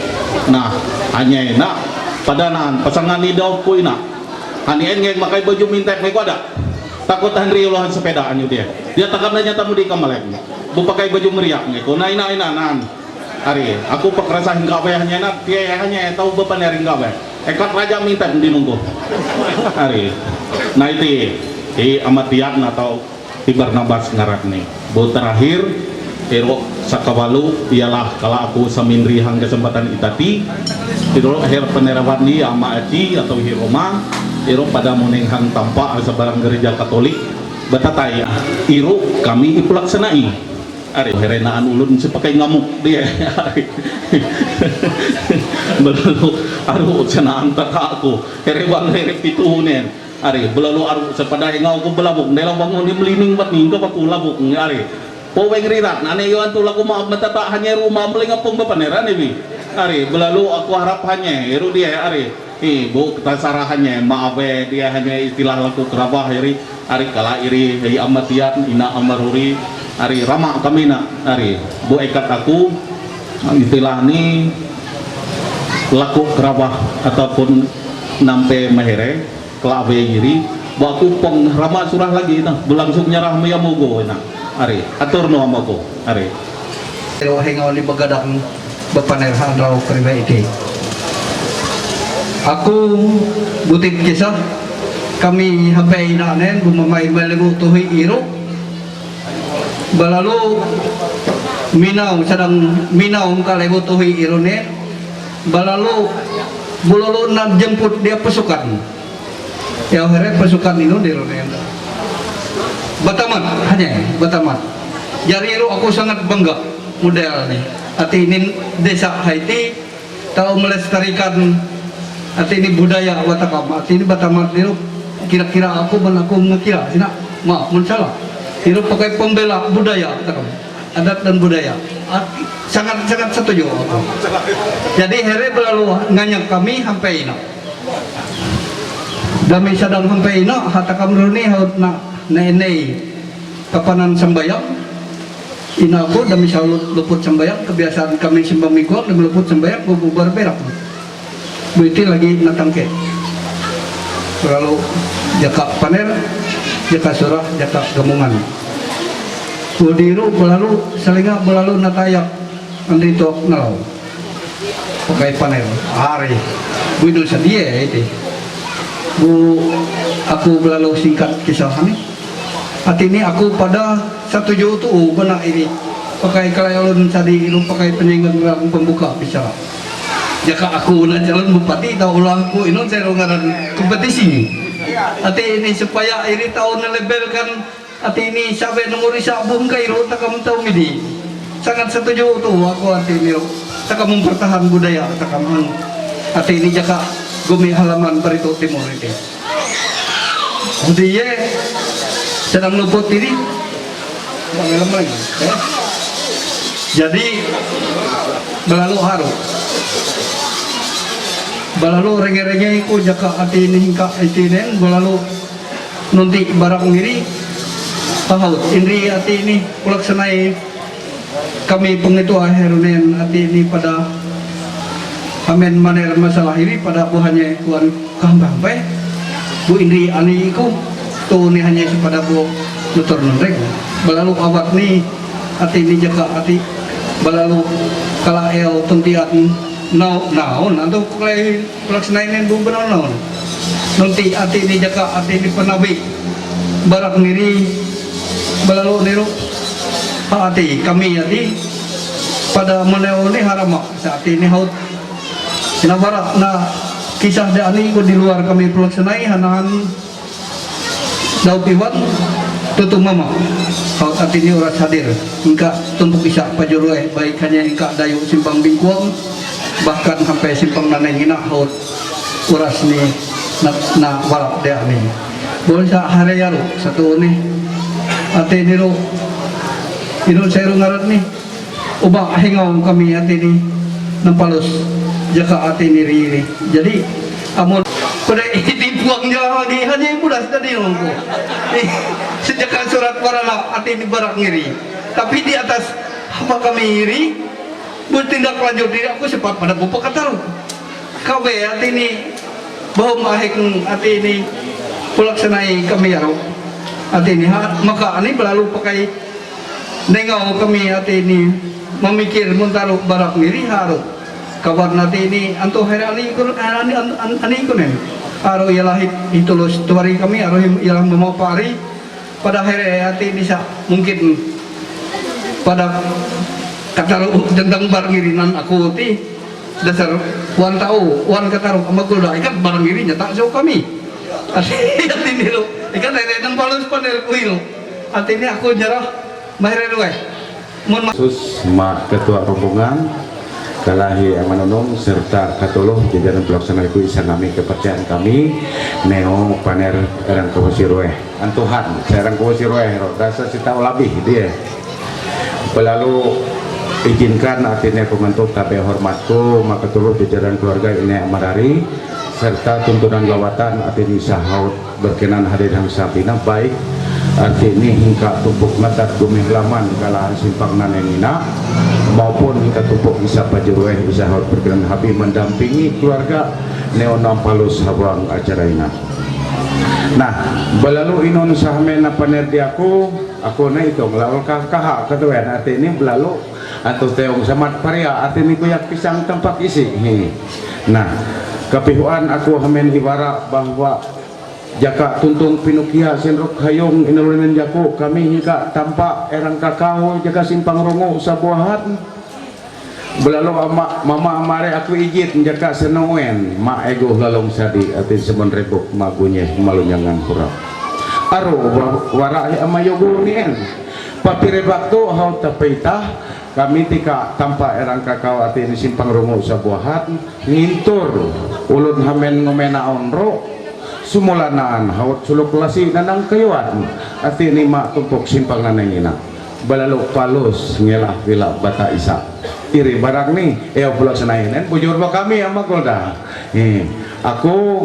nah hanya na pada naan pasangan ni dau ku ina hani en ngeng makai baju minta ngeko ada takut henry ulohan sepeda anyu dia dia takam nanya tamu di kamalek bu pakai baju meriak ngeko na ina ina naan ari aku pakrasa hingga apa hanya na dia hanya tahu bepan hingga apa ekat raja minta di nunggu ari na iti i amatiat na tau i Barnabas ngarak ni. Bo terakhir ero sakawalu ialah kalau aku saminri hang kesempatan itati ero her penerawan ni ama ati atau hi Roma ero pada muning hang tampak sebarang gereja Katolik batatai ero kami ipelaksanai ari herenaan ulun sepakai ngamuk dia ari belalu aru senaan tata aku here bang here pituhunen Ari belalu aru sepada engau ku belabuk nela bangun ni melining bat ni engkau aku labuk ni ari. Poweng rirat nane yoan tu laku maaf matata hanya rumah meling apung bapanera ni bi. Ari belalu aku harap hanya iru dia ari. Hi bu kita sarah hanya maaf eh dia hanya istilah laku kerabah iri ari kala iri hi amatian ina amaruri ari rama kami na ari bu ekat aku istilah ni laku kerabah ataupun nampe mahere Klave iri, baku pong rama surah lagi na, belangsung nyarah maya mogo na. Ari, atur no amago. Ari. Pero hengaw ni bagadang bapanerhan raw krive iti. Aku butik kisah kami hapay inanen bumamay malibu tuhi iro. Balalu minaw sadang minaw kalibu tuhi iro ne. Balalu, bulalu na jemput dia pasukan. Ya, here pasukan ino dero ne. Batamat, hanya batamat. Jadi ro aku sangat bangga model ni. Ati ini desa Haiti tahu melestarikan ati ini budaya Batakam. Ati ini batamat dero kira-kira aku men aku mengkira sina. Maaf, men salah. Iro pakai pembela budaya Batakam. Adat dan budaya. Sangat-sangat setuju. Jadi here belalu nganyang kami sampai ina. Dami sadang sampai ina, hata kamruni haut na nenei kapanan sambayang. Ina aku dami salut luput sambayang, kebiasaan kami simbang mingguan dami luput sambayang, bubu berberak. Buiti lagi natangke. Lalu jaka paner, jaka surah, jaka gamungan. Kudiru belalu selinga belalu natayak andri tuak nalau. Pakai paner hari. Buidu sadie iti. Bu aku belalu singkat kisah ni. Ati ini aku pada satu juta bena iri. Pakai kalayalun sadi ilu pakai penyenggan orang pembuka bicara. Jaka aku nak calon bupati tahu ulang aku ino saya ngaran kompetisi. Ati ini supaya iri tahu nelebelkan ati ini sabe nomor isa bung kairu takam tahu midi. Sangat setuju tu aku ati ini takam mempertahan budaya takam ati ini jaka gumi halaman Barito Timur ini. Jadi ye sedang luput diri. Jadi belalu haru. Belalu renge-renge ku jaka ati ini hingka iti nen belalu nunti barak ngiri. Tahu indri ati ini ulak senai kami pengetua herunen ati ini pada amen maner masalah ini pada buhannya kuan kambang pe. Bu indri ani iku tu ni hanya pada bu nutur nundrek. Belalu awak ni ati ni jaka ati belalu kala el tuntiat nau nau nantu kelai pelaksana ini bu benar nau. Nanti ati ni jaka ati ni penabi barak niri belalu niru ati kami ati pada meneu ni harama saat ini haut na barak na kisah de ani ku di luar kami pelaksanai hanahan Daud Iwan, tutu mama. Haut ati ini urat hadir. Ingka tumpuk isa pajurue, baik hanya ingka dayu simpang bingkuang, bahkan sampai simpang naneng ina haut uras ni na, na walak dia ni. Boleh sa hare yaru satu ni. Ati niru, inu seru ngarat ni. Uba hingau kami ati ni nampalus jaka ati ni riri. Jadi amun pada iti puang jalan lagi hanya mudah tadi nunggu. Sejak surat parana ati ni barak ngiri. Tapi di atas apa kami iri bertindak lanjut diri aku sempat pada bupa kataru. Kabe ati ni bahum ahik ati ni pulak senai kami aro. Ati ni ha maka ani belalu pakai Nengau kami ati ini memikir muntaru barak miri haru. Kabar nati ini antu here ani ikun ani an- an- ani ikunen. Haru ialah hit- hitulus tuari kami haru him- ialah mama pari. Pada here ati ini sa mungkin pada kataru tentang bar ngirinan aku ti dasar wan tahu wan kataru amagul dah ikat bar ngirinya tak jauh kami. Ati ini lo ikat here nang palus panel kuilu. Ati ini aku nyerah. Mahrerue. Mun ma- Sus ma ketua rombongan kalahi amanunum serta katuluh jajaran pelaksana ibu isang kami kepercayaan kami neo paner erang kawasirue antuhan serang kawasirue ro dasa sita labih dia pelalu izinkan artinya pengantuk tabe hormatku ma keturuh jajaran keluarga ini amarari serta tuntunan lawatan artinya sahaut berkenan hadir hang sabina baik arti ini hingka tumpuk matat gumih laman kalahan simpang nanenina maupun hingka tumpuk isa pajurueh isa haut berkenan habi mendampingi keluarga neonam palus habang acara ina. Nah, belalu inun sahmen apa nerdi aku, aku na itong laul kah kaha kedua arti ini belalu atau teong samat paria arti ini kuyak pisang tempat isi. Hi. Nah, kepihuan aku hamen ibarat bahwa jaka tuntung pinukia senrok hayong inulunan jaku kami hingka tampak erang kakao jaka simpang rongo sabuahan. Belalo ama, mama amare aku ijit njaka senuen ma ego lalong sadi ati semen rebok ma gunye malunyangan kura. Aro wa-, wara ama yogo nien. Papire bakto hau tapeita kami tika tampa erang kakau ati ni simpang rungu sabuahat ngintur ulun hamen ngomena onro sumulanaan haut suluk lasi nanang kayuan ati ni ma tumpuk simpang nanengina. Balalu palus ngelah bila bata isa. Iri barang ni, eo pulau senayan, bujur ba kami ama Golda. Eh, aku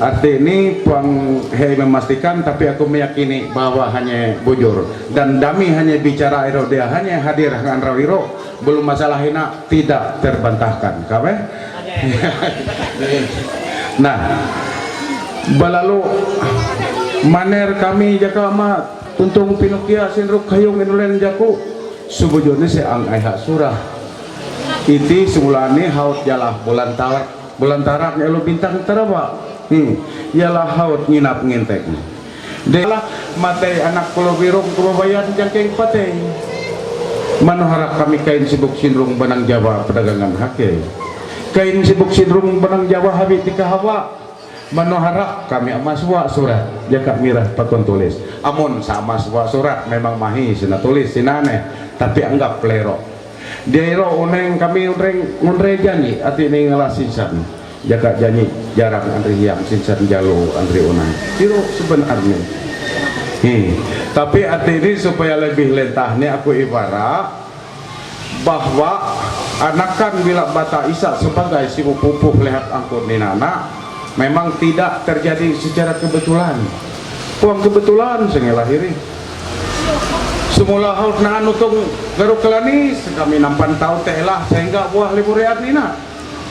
arti ni puang hei memastikan, tapi aku meyakini bahwa hanya bujur. Dan dami hanya bicara iro dia hanya hadir hangan rau iro, belum masalah ina tidak terbantahkan. Kabe? Nah, balalu maner kami jaka ma tuntung pinukia sinruk kayung inulen jaku. Subujurni se ang aiha surah. Iti sumulani haut jalah bulan tarak, bulan tarak ni elu bintang teraba. Hmm. Ialah haut nginap ngintek. Delah matei anak pulau birung kebabayan jangkeng patei. Manoharak kami kain sibuk sinrung benang Jawa pedagangan hake. Kain sibuk sinrung benang Jawa habi tika hawa. Manoharak kami ama suwa surat, jaka mirah pakon tulis. Amun sa ama suwa surat memang mahi sina tulis sinane, tapi anggap pelero. Dia iro uneng kami unreng unre janji ati ni ngala sinsan. Jaka janji jarang andri hiam sinsan jalu andri unang. Iro sebenarnya. Hmm. Tapi arti ini supaya lebih lentah ni aku ibarat bahwa anakan bila bata isa sebagai si pupuh lehat angkut ni nana memang tidak terjadi secara kebetulan. Puang kebetulan sehingga lahiri. Semula haut na anutung garu kelani sekami nampan tahu telah sehingga buah libur nina.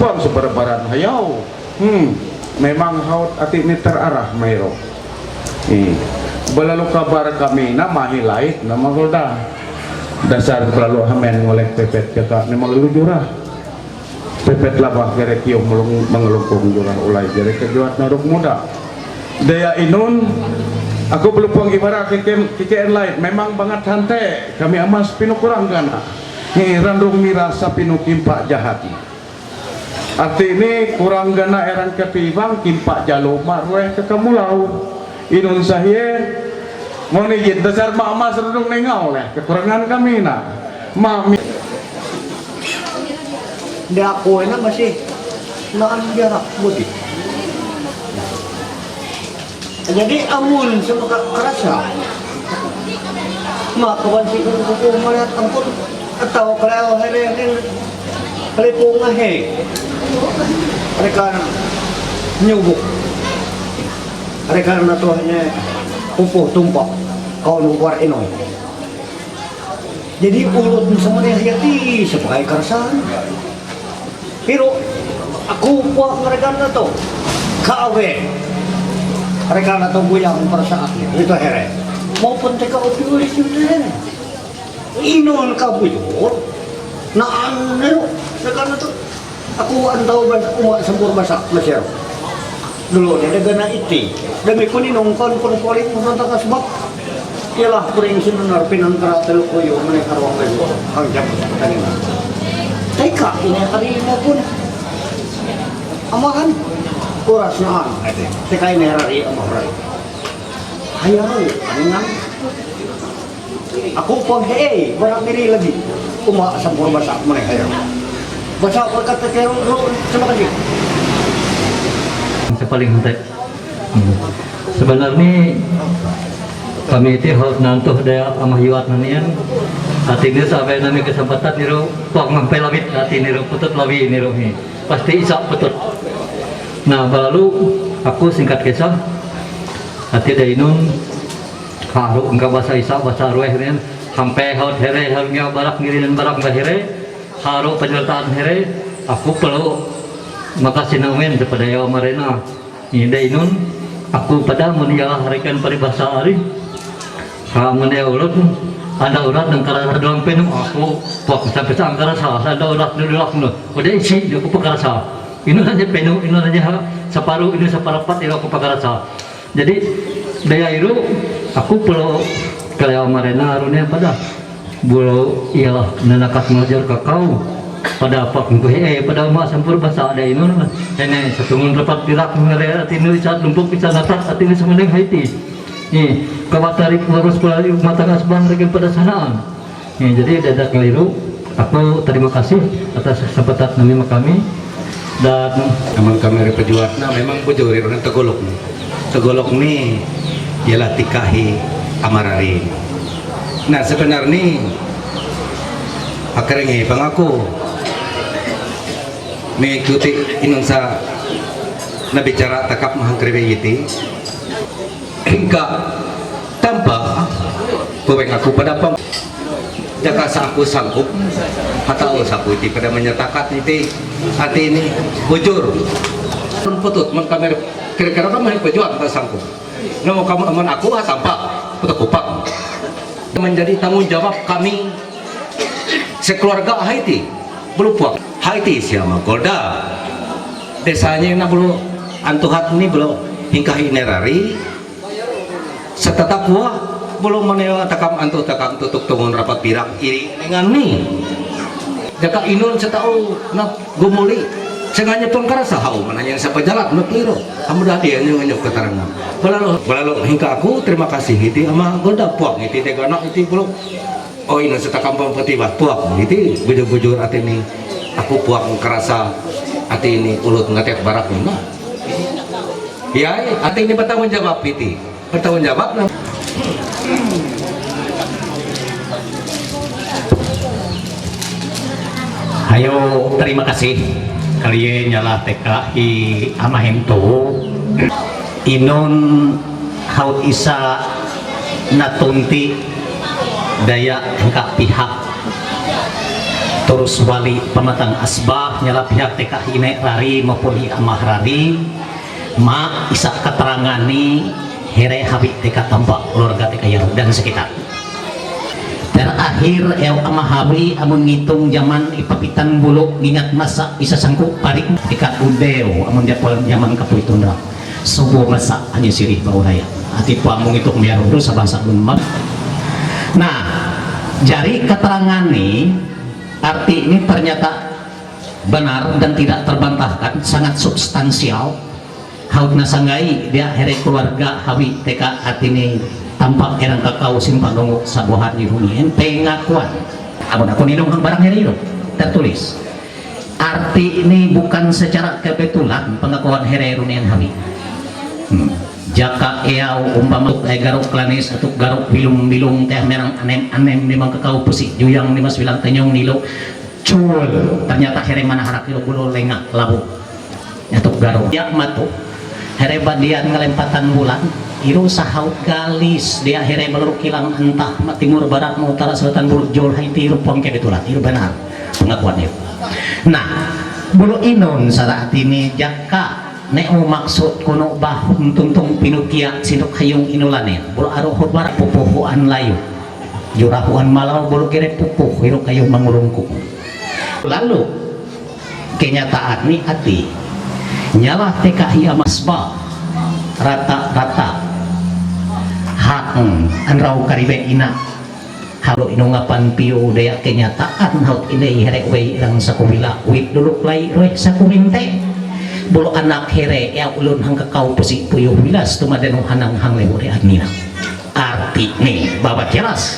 Puang sebar-baran hayau. Hmm, memang haut ati ni terarah mairo. Hmm. Balalu kabar kami na mahi lait na magulda. Dasar balalu hamen ngolek pepet kaka ni maglujura. Pepet labah gerek yung melung mengelungkung jurah ulai gerek kejuat naruk muda. Daya inun, aku belum pang ibarat kekem kikeen lait. Memang bangat hante kami amas pinukurang gana. Ni randung mira sa pinukimpa jahat. Arti ni kurang gana erang ketiwang kimpa jalo ma rueh ke kamulau. Inun sahie moni jin dasar ma ama serudung nengau leh kekurangan kami na. Ma mi- Dia aku na masih naan jarak budi. Jadi amun sama ka-, kerasa. Ma kawan si kuku melihat ampun atau kalau hari ini kali punga he. Mereka nyubuk. Mereka na tuh ini pupuh tumpak kau numpar ino. Jadi ulut ni sama dia hati sebagai keresahan. Pero aku puak mereka na to. Kawe. Mereka na to buyang perasaan. Itu here. Maupun teka opioid itu here. Inon ka buyur. Na ano. Mereka na to. Aku antau bas uma sempur basak masih. Dulu dia ada gana iti. Demi kuni nongkon pun kuali pun tentang sebab ialah pering sinunar pinang kara telu koyo mene karuang lagi. Hang jam tadi. Teka ini hari ini pun amahan kuras naan. Teka ini hari amahan. Hayal, aningan. Aku pag eh, barang diri lagi. Uma sa pur basa mana kaya. Basa pagkat kaya ro sama kasi. Sa paling hantay. Hmm. Sebenarnya kami itu hal nantuh daya amah yuat nanian. Hati ni sabe nami kesempatan niru pag mampelawit hati niru putut lawi niru ni. Pasti isak putut. Nah, balalu aku singkat kisah. Hati daya inun Haru engka basa isa basa rueh rin, hampe haut here, haru ngia barak ngiri dan barak ba here, haru penyertaan here, aku perlu makasih namen kepada Yawa Marena. Ini dai nun, aku pada mun ialah rekan peribahasa ari. Ha mun ia ulun, ada urat dan karasa dalam penu aku, pok sampai sa angkara sa, ada urat dulu aku no. Udah isi dia aku pekarasa. Ini hanya penu, ini hanya ha, separuh, ini separuh empat, ini aku pekarasa. Jadi, daya iru, aku perlu kalau Marena arunya pada. Bulu ialah nanakat mengajar kakau. Pada pak minggu he, pada uma sampur basa ada inun. Ene satu ngun rapat pirak ngere ati nu icat lumpuk icat natak ati nu semeneng haiti. Ni kawatari kurus pula di mata asbang regel pada sanaan. Ni jadi ada keliru. Aku terima kasih atas kesempatan kami makami dan Aman kami dari pejuat na memang bujur irungan tegolok ni. Tegolok ni ialah tikahi amarari. Nah sebenarnya akarenge pangaku mengikuti inun sa na bicara takap mahang kerebe iti. Hingga tanpa paweng aku pada pang jaka sa aku sanggup atau sa aku iti pada menyatakan iti hati ini bujur. Pun putut man kami kira-kira kami pejuang tak sanggup. Nama kamu aman aku ha tanpa putuk kupak. Menjadi tanggung jawab kami sekeluarga Haiti. Belum puak Haiti siapa Golda. Desanya na belum antuhat ni belum hingkahi nerari. Setata kuah belum menewa takam antuh takam tutuk tungun rapat pirak iri dengan ni. Jaka inun setau na gumuli. Sengaja pun karasa hau mana yang siapa jalan na keliru. Amudah dia nyu nyu keterangan. Belalu belalu hingga aku terima kasih iti ama Golda puak iti degana iti belum. Oh ini setakam pun peti bah puak iti bujur-bujur ati ni. Aku puak karasa ati ini ulut ngatek barak ni mah. Ya, ati ini bertanggung jawab iti. Bertanggung jawab na. Ayo, terima kasih. Kalian nyalah teka i amahin tu. Inun haut isa natunti daya engkak pihak. Terus wali pematang asbah nyalah pihak teka i nek rari maupun i amah rari. Ma isa keterangan ni here habit teka tampak keluarga teka yaru dan sekitar. Terakhir eu amahawi amun ngitung zaman ipapitan bulu ngingat masa isa sangku parik teka udeu amun dia pulang zaman kapuitun ra. Subuh masa hanya sirih bau raya. Ati pamu ngitung miaru tu sabah sabun mam. Nah, jari keterangan ni arti ini ternyata benar dan tidak terbantahkan, sangat substansial. Haut na sanggai dia here keluarga hawi teka arti ni tampak erang kakau simpang dongo sabuhan di huni en pengakuan. Amun aku ninong hang barang here iro tertulis. Arti ini bukan secara kebetulan pengakuan here runian hawi. Hmm. Jaka eau umpama eh, garuk klanis atau garuk bilung-bilung teh merang anem-anem ni mang kakau pusi juyang ni mas bilang tenyong nilo cul ternyata here mana harak ilo bulo lenga labu. Nyatuk garo. Dia matu. Here bandian ngalempatan bulan. Iru sahaut galis. Dia here meluru kilang entah ma timur barat ma utara selatan buruk jol hai ti iru puang kebetulan. Iru benar. Pengakuan iru. Nah, bulu inun saat ini jaka neo maksud kono bahun tuntung pinukia sinuk hayung inulanin. Bulu aruhut barat pupuhuan layu. Jurahuan malau bulu kere pupuh iru kayu mangurungku. Lalu kenyataan ni ati nyalah teka hi amasba rata-rata hak anrau karibe ina halo inungapan piu daya kenyataan haut ine here we irang sakubila wit duluk lai reh sakubinte bulu anak here ya ulun hang kakau pusi puyu wilas tumadenu hanang hang lebu re adnina arti ni baba jelas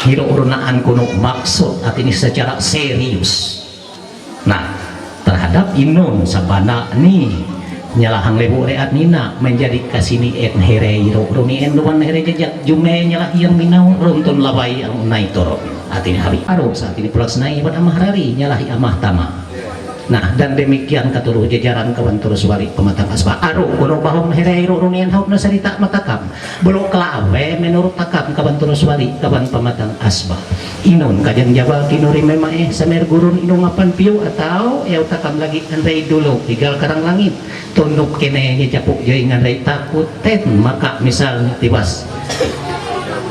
hiru urunaan kuno maksud ati ni secara serius. Nah, terhadap inun sabana ni nyalahang lebu reat nina menjadi kasini et here iro runi en duan here jejak jume nyalah yang minau runtun labai ang unai toro. Atin hari aru saat ini pelaksana ibat amah rari nyalahi amah tama. Nah, dan demikian katuluh jajaran kawan terus wali pematang asbah aru kuno bahong here iro runi en haut na sarita matakam. Bulu kelawe menurut takam kawan terus wali kawan pematang asbah. Inun kajang jawa kinuri memaeh samer gurun inung apan piu atau eu takam lagi andai dulu tigal karang langit. Tunduk kene ye japuk joi ngandai takut ten maka misalnya tibas.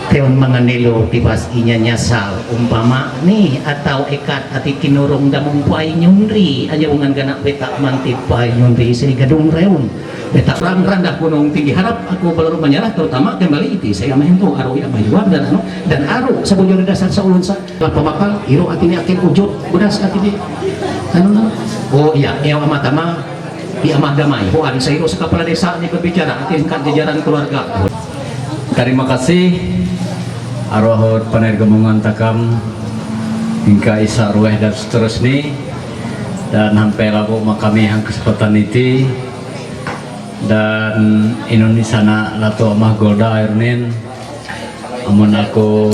Teon manganelo tibas inya nyasal umpama ni atau ekat ati kinurung damung puai nyunri aja ungan gana beta manti puai nyunri sehingga dong reun beta rang randah gunung tinggi harap aku belum menyerah terutama kembali iti saya main tu aru ya mayuan dan anu dan aru sebujur dasar seulun sa lah pemapal iru ati ni akin ujud bedas ati ni anu na oh iya eo amat ama di amah damai huan sa iru sa kepala desa ni berbicara ati singkat jajaran keluarga. Terima kasih arwahut panergemungan takam hingga isa rueh dan seterusnya dan hampir lagu makami yang kesempatan iti dan Indonesia na latu amah Golda Ernin amun aku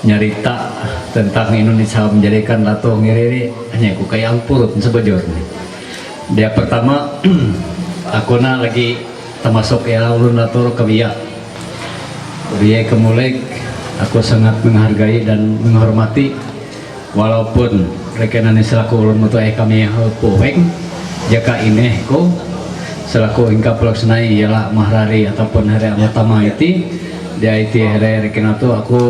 nyarita tentang Indonesia menjadikan latu ngiriri hanya ku kaya ampurut sebujurnya. Dia pertama aku na lagi termasuk ya ulun latu kawia. Dia kemulek aku sangat menghargai dan menghormati walaupun rekenani selaku ulun mutu eh kami hal puweng jaka ineh ko selaku ingka pelaksanai ialah mahrari ataupun hari amatama iti dia iti here rekenatu aku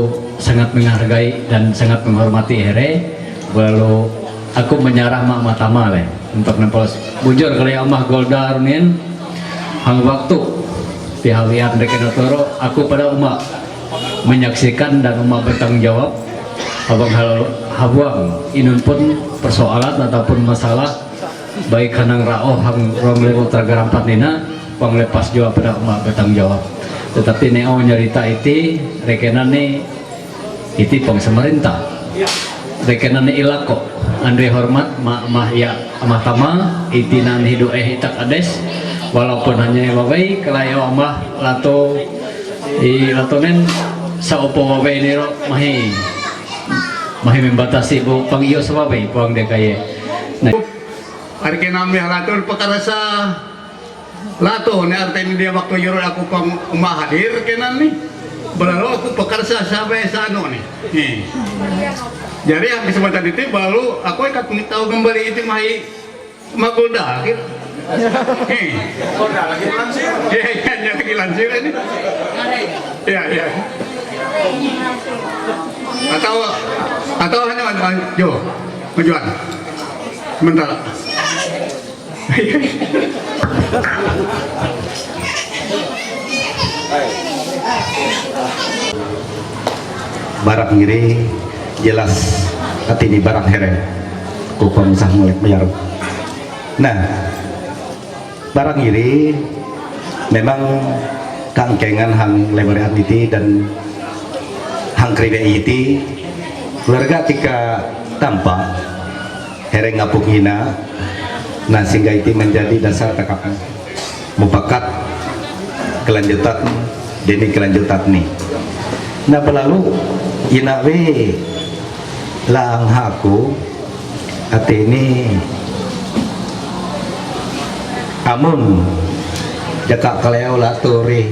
sangat menghargai dan sangat menghormati here. Lalu aku menyerah mak matama le untuk nempel bujur kali amah Golda Runin hang waktu tihawian rekenatoro aku pada umat menyaksikan dan umat bertanggung jawab abang hal habuang inun pun persoalan ataupun masalah baik hanang ra'oh hang rong lewo tergarampat nina pang lepas jua pada umat bertanggung jawab. Tetapi neo nyarita iti rekenan ni iti pang semerintah rekenan ni ilako andre hormat ma mah ya amah tama iti nan hidu eh itak ades walaupun hanya wawai kalayo amah lato i latonen sa opo wawai niro mahi mahi membatasi bu pang iyo sa wawai puang dekaye. Nah. Arke nami halaton pakarasa lato ni arte ni dia waktu yoro aku pang uma hadir kenan ni. Balalu aku pakarasa sabe sano ni. Ni. Jadi aku kesempatan itu balalu aku ikat tahu kembali itu mahi magulda gitu. Ni. Magulda lagi lansir. Ya, ya, ya, lagi lansir ini. Ya, ya. Atau atau hanya hanya jo, majuan. Sementara. Barak ngiri jelas hati ni barak here. Kupang sah ngulik mayar. Nah, barak ngiri memang kangkengan hang lebarean iti dan hang kribe iti keluarga tika tampak Hereng apuk ngina, nah sehingga iti menjadi dasar takap mupakat kelanjutan demi kelanjutan ni. Nah balalu ina we laang haku ati ni amun jaka kaleo laturi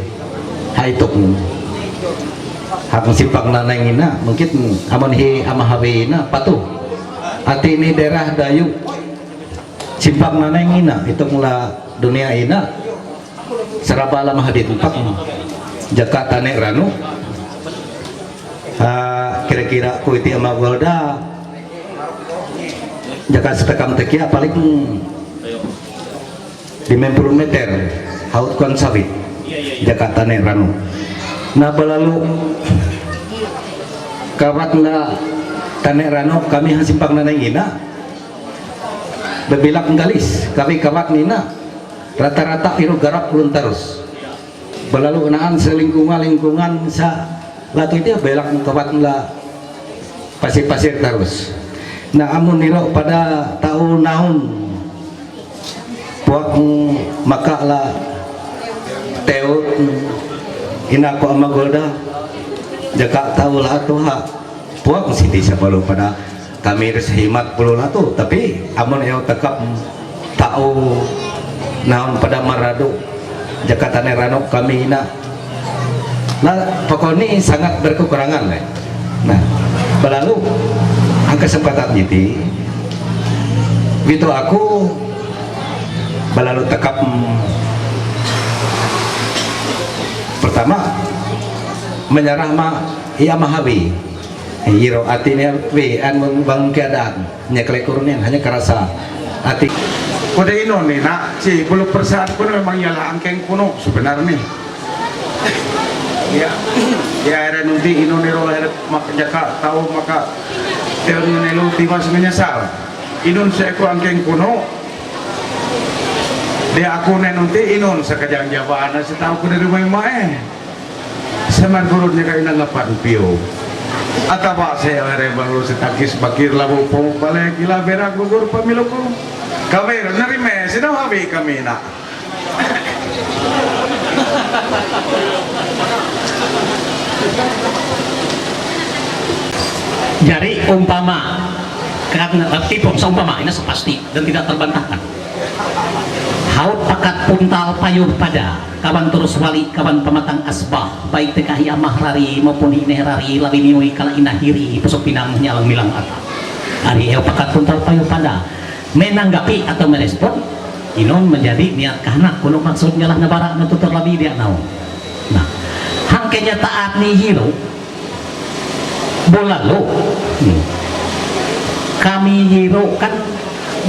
haituk hak simpang naneng ina mungkin amun hi amahawi ina patuh. Ati ni daerah Dayu simpang naneng ina, itong la dunia ina, saraba la mahadit empat. Jaka tane ranu. Ah, kira-kira ku iti ama Golda. Jaka setekam tekia paling lima puluh meter haut kon sawit. Jaka tane ranu. Nah balalu kawat na tane ranu kami hasimpang naneng ina. Bebilak nggalis, kami kawat nina. Rata-rata iru garap ulun tarus. Balalu naan selingkungan-lingkungan sa latu dia belak kawat la pasir-pasir tarus. Nah amun niro pada tahu naun puak maka la teut ina ko ama Golda jaka tahu la tuha puak siti sa balalu pada kami ris himat bulu latu, tapi amun eo tekap tau naon pada maradu jakatane ranu kami ina. Nah, pokoknya sangat berkekurangan lah. Nah, balalu ang kesempatan iti, gitu aku balalu tekap pertama Menyerah ma ia mahawi. Yiro atine wi an mengkiadan nyekle kurnin hanya kerasa ati. Kode ino ni na ci bulu perasaan kuno memang ialah angkeng kuno sebenarnya. Ya, ya era nunti ino ni roh era mak jaka tahu maka teori nelu tiwas menyesal. Inun seku angkeng kuno. Dia aku ne nunti inun sekejang jabana setahu kuno rumah mae. Semar gurut ni kaina ngapan pio. Ataba se ere baru setakis bakir labu pong bale gila berak gugur pemiluku. Kami nerime sida habi kami nak. Jari umpama kan, eh, tipung seumpama ini sepasti dan tidak terbantahkan. Haut pakat puntal payuh pada kawan terus wali kawan pematang asbah baik tengah ia mahrari maupun ineh rari lawi niui kala inah hiri pusuk pinang nyalang milang ata. Ari eu pakat puntal payuh pada menanggapi atau merespon inun menjadi niat kahnak kuno maksud nyalah nabara nututur lawi dia nau. Nah, hang kenyataan ni hiru bolalu. Hmm. Kami hiru kan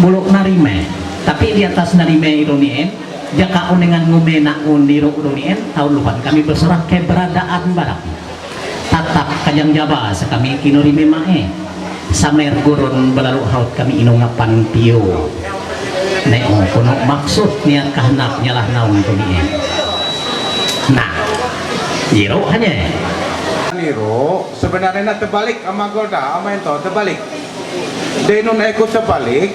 bulu narime, tapi di atas narime hiru nien jaka unengan ngumena ngun hiru hiru nien tahun lupan kami berserah keberadaan barang. Tatap kajang jaba sekami kino rime mae. Samer gurun belalu haut kami inung apan pio. Neo kuno maksud niat kahnak nyalah naung kuni. Nah, jiro hanya. Niro sebenarnya na terbalik ama Golda, ama ento terbalik. Denun aku terbalik.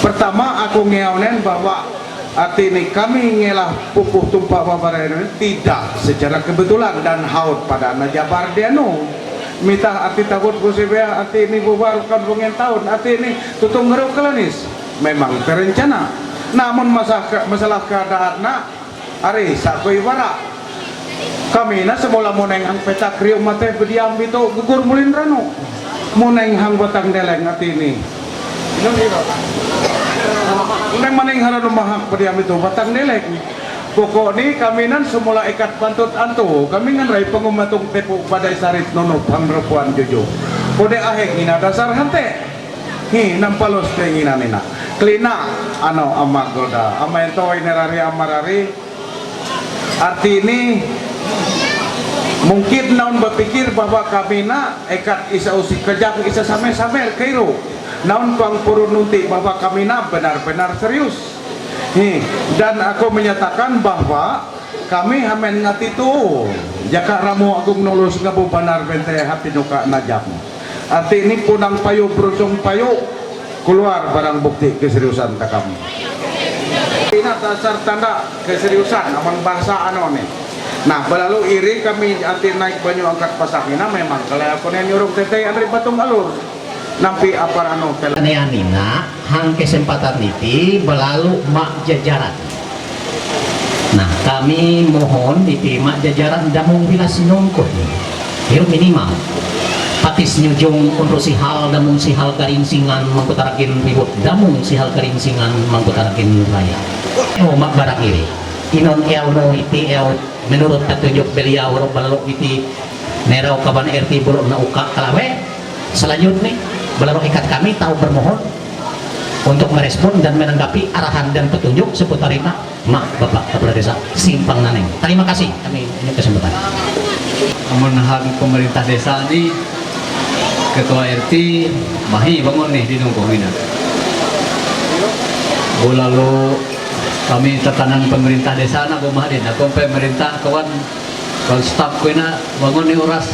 Pertama aku ngeonen bahwa arti ini kami ngelah pupuh tumpak babarai ini tidak secara kebetulan dan haut pada anak jabar dianu. Mitah arti takut kusibea arti ini bubar kan pengen tahun arti ini tutung ngeruk kelanis. Memang terencana. Namun masalah, masalah keadaan nak Ari, sakoi bara. Kami na semula moneng hang petak riu mate bediam bito gugur mulin ranu. Moneng hang batang deleng ati ni. Moneng maning haranu mahak bediam bito batang deleng. Pokok ni kami nan semula ikat pantut antu. Kami ngan rai pengumatung tepu badai sarit nono pangrepuan juju. Kode ahek ina dasar hante. Hi, nampalos ke ngina nina. Klina, ano ama goda, ama ento inerari amarari. Arti ini mungkin naun berpikir bahwa kami na ekat isa usi kejang isa samer-samer keiru. Naun tuang purun nunti bahwa kami na benar-benar serius. Hi, dan aku menyatakan bahwa kami hamen ngati tu jaka ramu agung nulus ngabu banar bente hati nuka najam. Arti ini punang payu berusung payu keluar barang bukti keseriusan takam. Ina dasar tanda keseriusan aman bahasa ano ni. Nah, belalu iri kami arti naik banyu angkat pasang ina memang kalau aku ni nyuruh tete andri batung alur. Nampi apar ano kela. Neanina hang kesempatan iti belalu mak jajaran. Nah, kami mohon iti mak jajaran damung bilas nungkut. Hiru minimal. Patis nyujung unru sihal damung sihal garing singan mangkutarakin ribut damung sihal garing singan mangkutarakin raya. Oh, mak barang iri. Inon eo no iti eo menurut petunjuk beliau rok belalu iti nerau kaban R T buruk na uka kalawe. Selanjutnya, belalu ikat kami tahu bermohon untuk merespon dan menanggapi arahan dan petunjuk seputar mak Bapak Kepala Desa Simpang Naneng. Terima kasih kami ini kesempatan. Amun hak pemerintah desa ni ketua R T mahi bangun nih di nunggu mina. Bolalu kami tatanan pemerintah desa na bu mahdin. Aku pemerintah kawan Kalau staf kuina bangun ni uras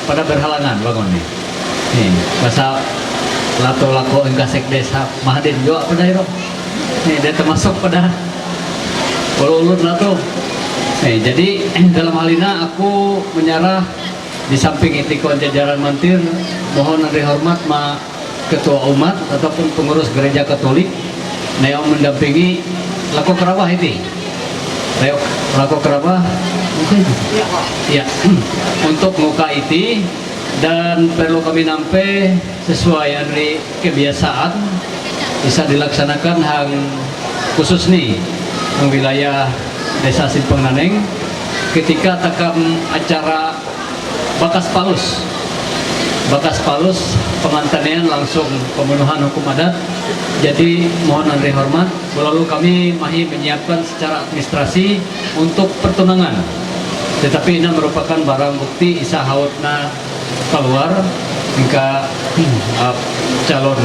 pada berhalangan bangun ni. Ni, pasal lato lako engka sekdes hak Mahdin juga pada itu. Ni, dia termasuk pada ulun-ulun lato. Ni, jadi dalam hal ini aku menyarah di samping itikon jajaran mantir mohon dan dihormat ma ketua umat ataupun pengurus gereja Katolik na yang mendampingi lako kerawah iti. Lako kerawah ya untuk muka iti dan perlu kami nampe sesuai dari kebiasaan bisa dilaksanakan hang khusus ni hang wilayah Desa Simpang Naneng ketika takam acara Bakas palus. Bakas palus, pengantinnya langsung pembunuhan hukum adat. Jadi mohon Andri hormat, bulalu kami mahi menyiapkan secara administrasi untuk pertunangan. Tetapi ini merupakan barang bukti isa hawatna keluar hingga uh, calon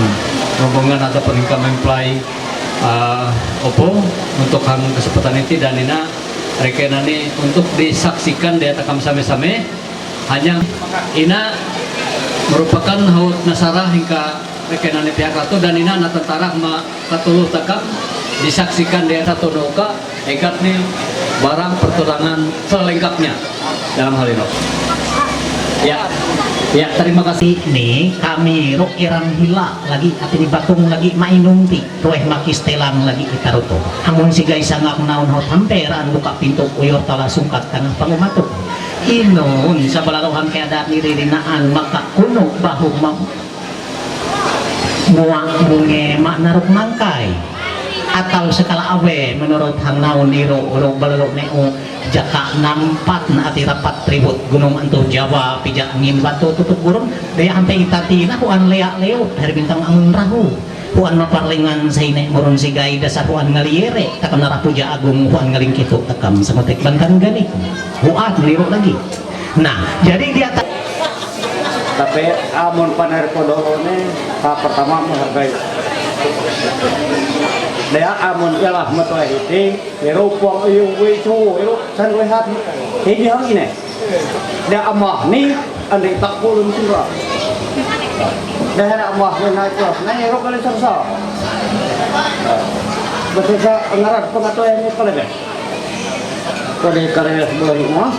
rombongan ataupun hingga mempelai uh, opo untuk hang kesempatan ini dan ina rekenani untuk disaksikan dia takam same-same. Hanya ina merupakan haut nasarah hingga rekenani pihak ratu dan ina na tentara ma katuluh takam disaksikan dia satu noka ekat ni barang pertulangan selengkapnya dalam hal ini. Ya, ya, terima kasih. Ini kami rok erang hila lagi, ati ni batung lagi mainum ti. Rueh makis telang lagi itaruto. Amun si gaisangak naon hot hamperan buka pintu uyor tala sungkat tengah pangumatuk. Inun sabalarohan keadaan iri rinaan maka kunuk bahu ma-, muak munge mak naruk mangkai. Atau sekala awe menurut hang naon iro uro balalo neo jaka nampat na ati rapat tribut gunung antuh Jawa pijak ngin batu tutup gurun daya hampe itati na huan leak leut hari bintang angun rahu. Huan maparlingan sa ine murun si gai dasar huan ngaliere takam narah puja agung huan ngalingkitu takam samotek bantan gani. Huan liro lagi. Nah, jadi dia ta- Tapi amun paner kodone, ka pertama menghargai. Dia amun ialah metuai hiti, ero puang ayu wicu, ero san wehat. Hiji hang ine. Dia amah ni, ande tak pulun sura. Dia hana amah ni naik kelas, naik ero kali sersa. Betul sa ngaran pengatuan ni kali deh. Kode kali sebelah rumah,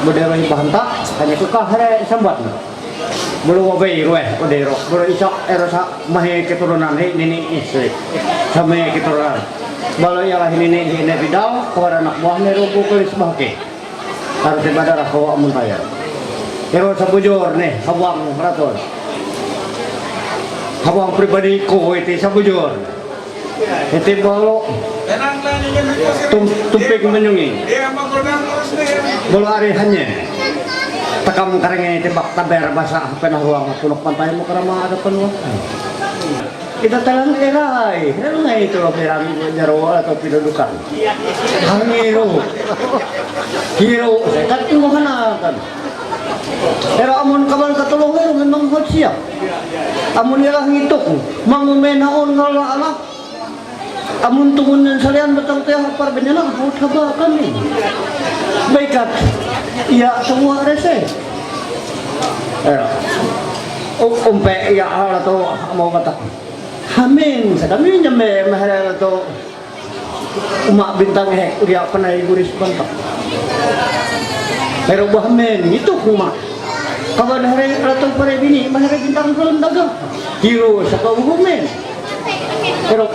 berdero bahanta, hanya kekah hare sambat. Bulu wabe rueh, kode ero, bulu isa ero sa mahe keturunan he nini istri. Sama keturunan. Bulu ialah nini he ne bidau, kepada anak buahnya ruku kelis bahke. Harus ibadah rahawa amun taya. Ero sabujur nih, hawang raton. Hawang pribadi ko iti sabujur. Iti bolo tum, tumpik menyungi. Bolo ari hanye. Takam karenge iti bak taber basa penah ruang tunuk pantai mo karama ada penuh. Ita talang erai, erai itu lo berang jaro atau pidudukan. Hang hiro. Hiro, sekat tu mahana kan. Era amun kabal katolong ero memang hot siap. Amun era ngituk, mangume naon ngala ala. Amun tungun yang salian batang teh apar benyana hot haba kami. Baikat. Iya semua rese. Era. Umpe iya ala to mau batak. Hamin, sa kami nyambe mahara to uma bintang eh uria panai guris bantak. Pero bahmen itu kuma. Kawan hari ratu pare bini mahara bintang pun daga. Hiro sa ka uhumen. Pero,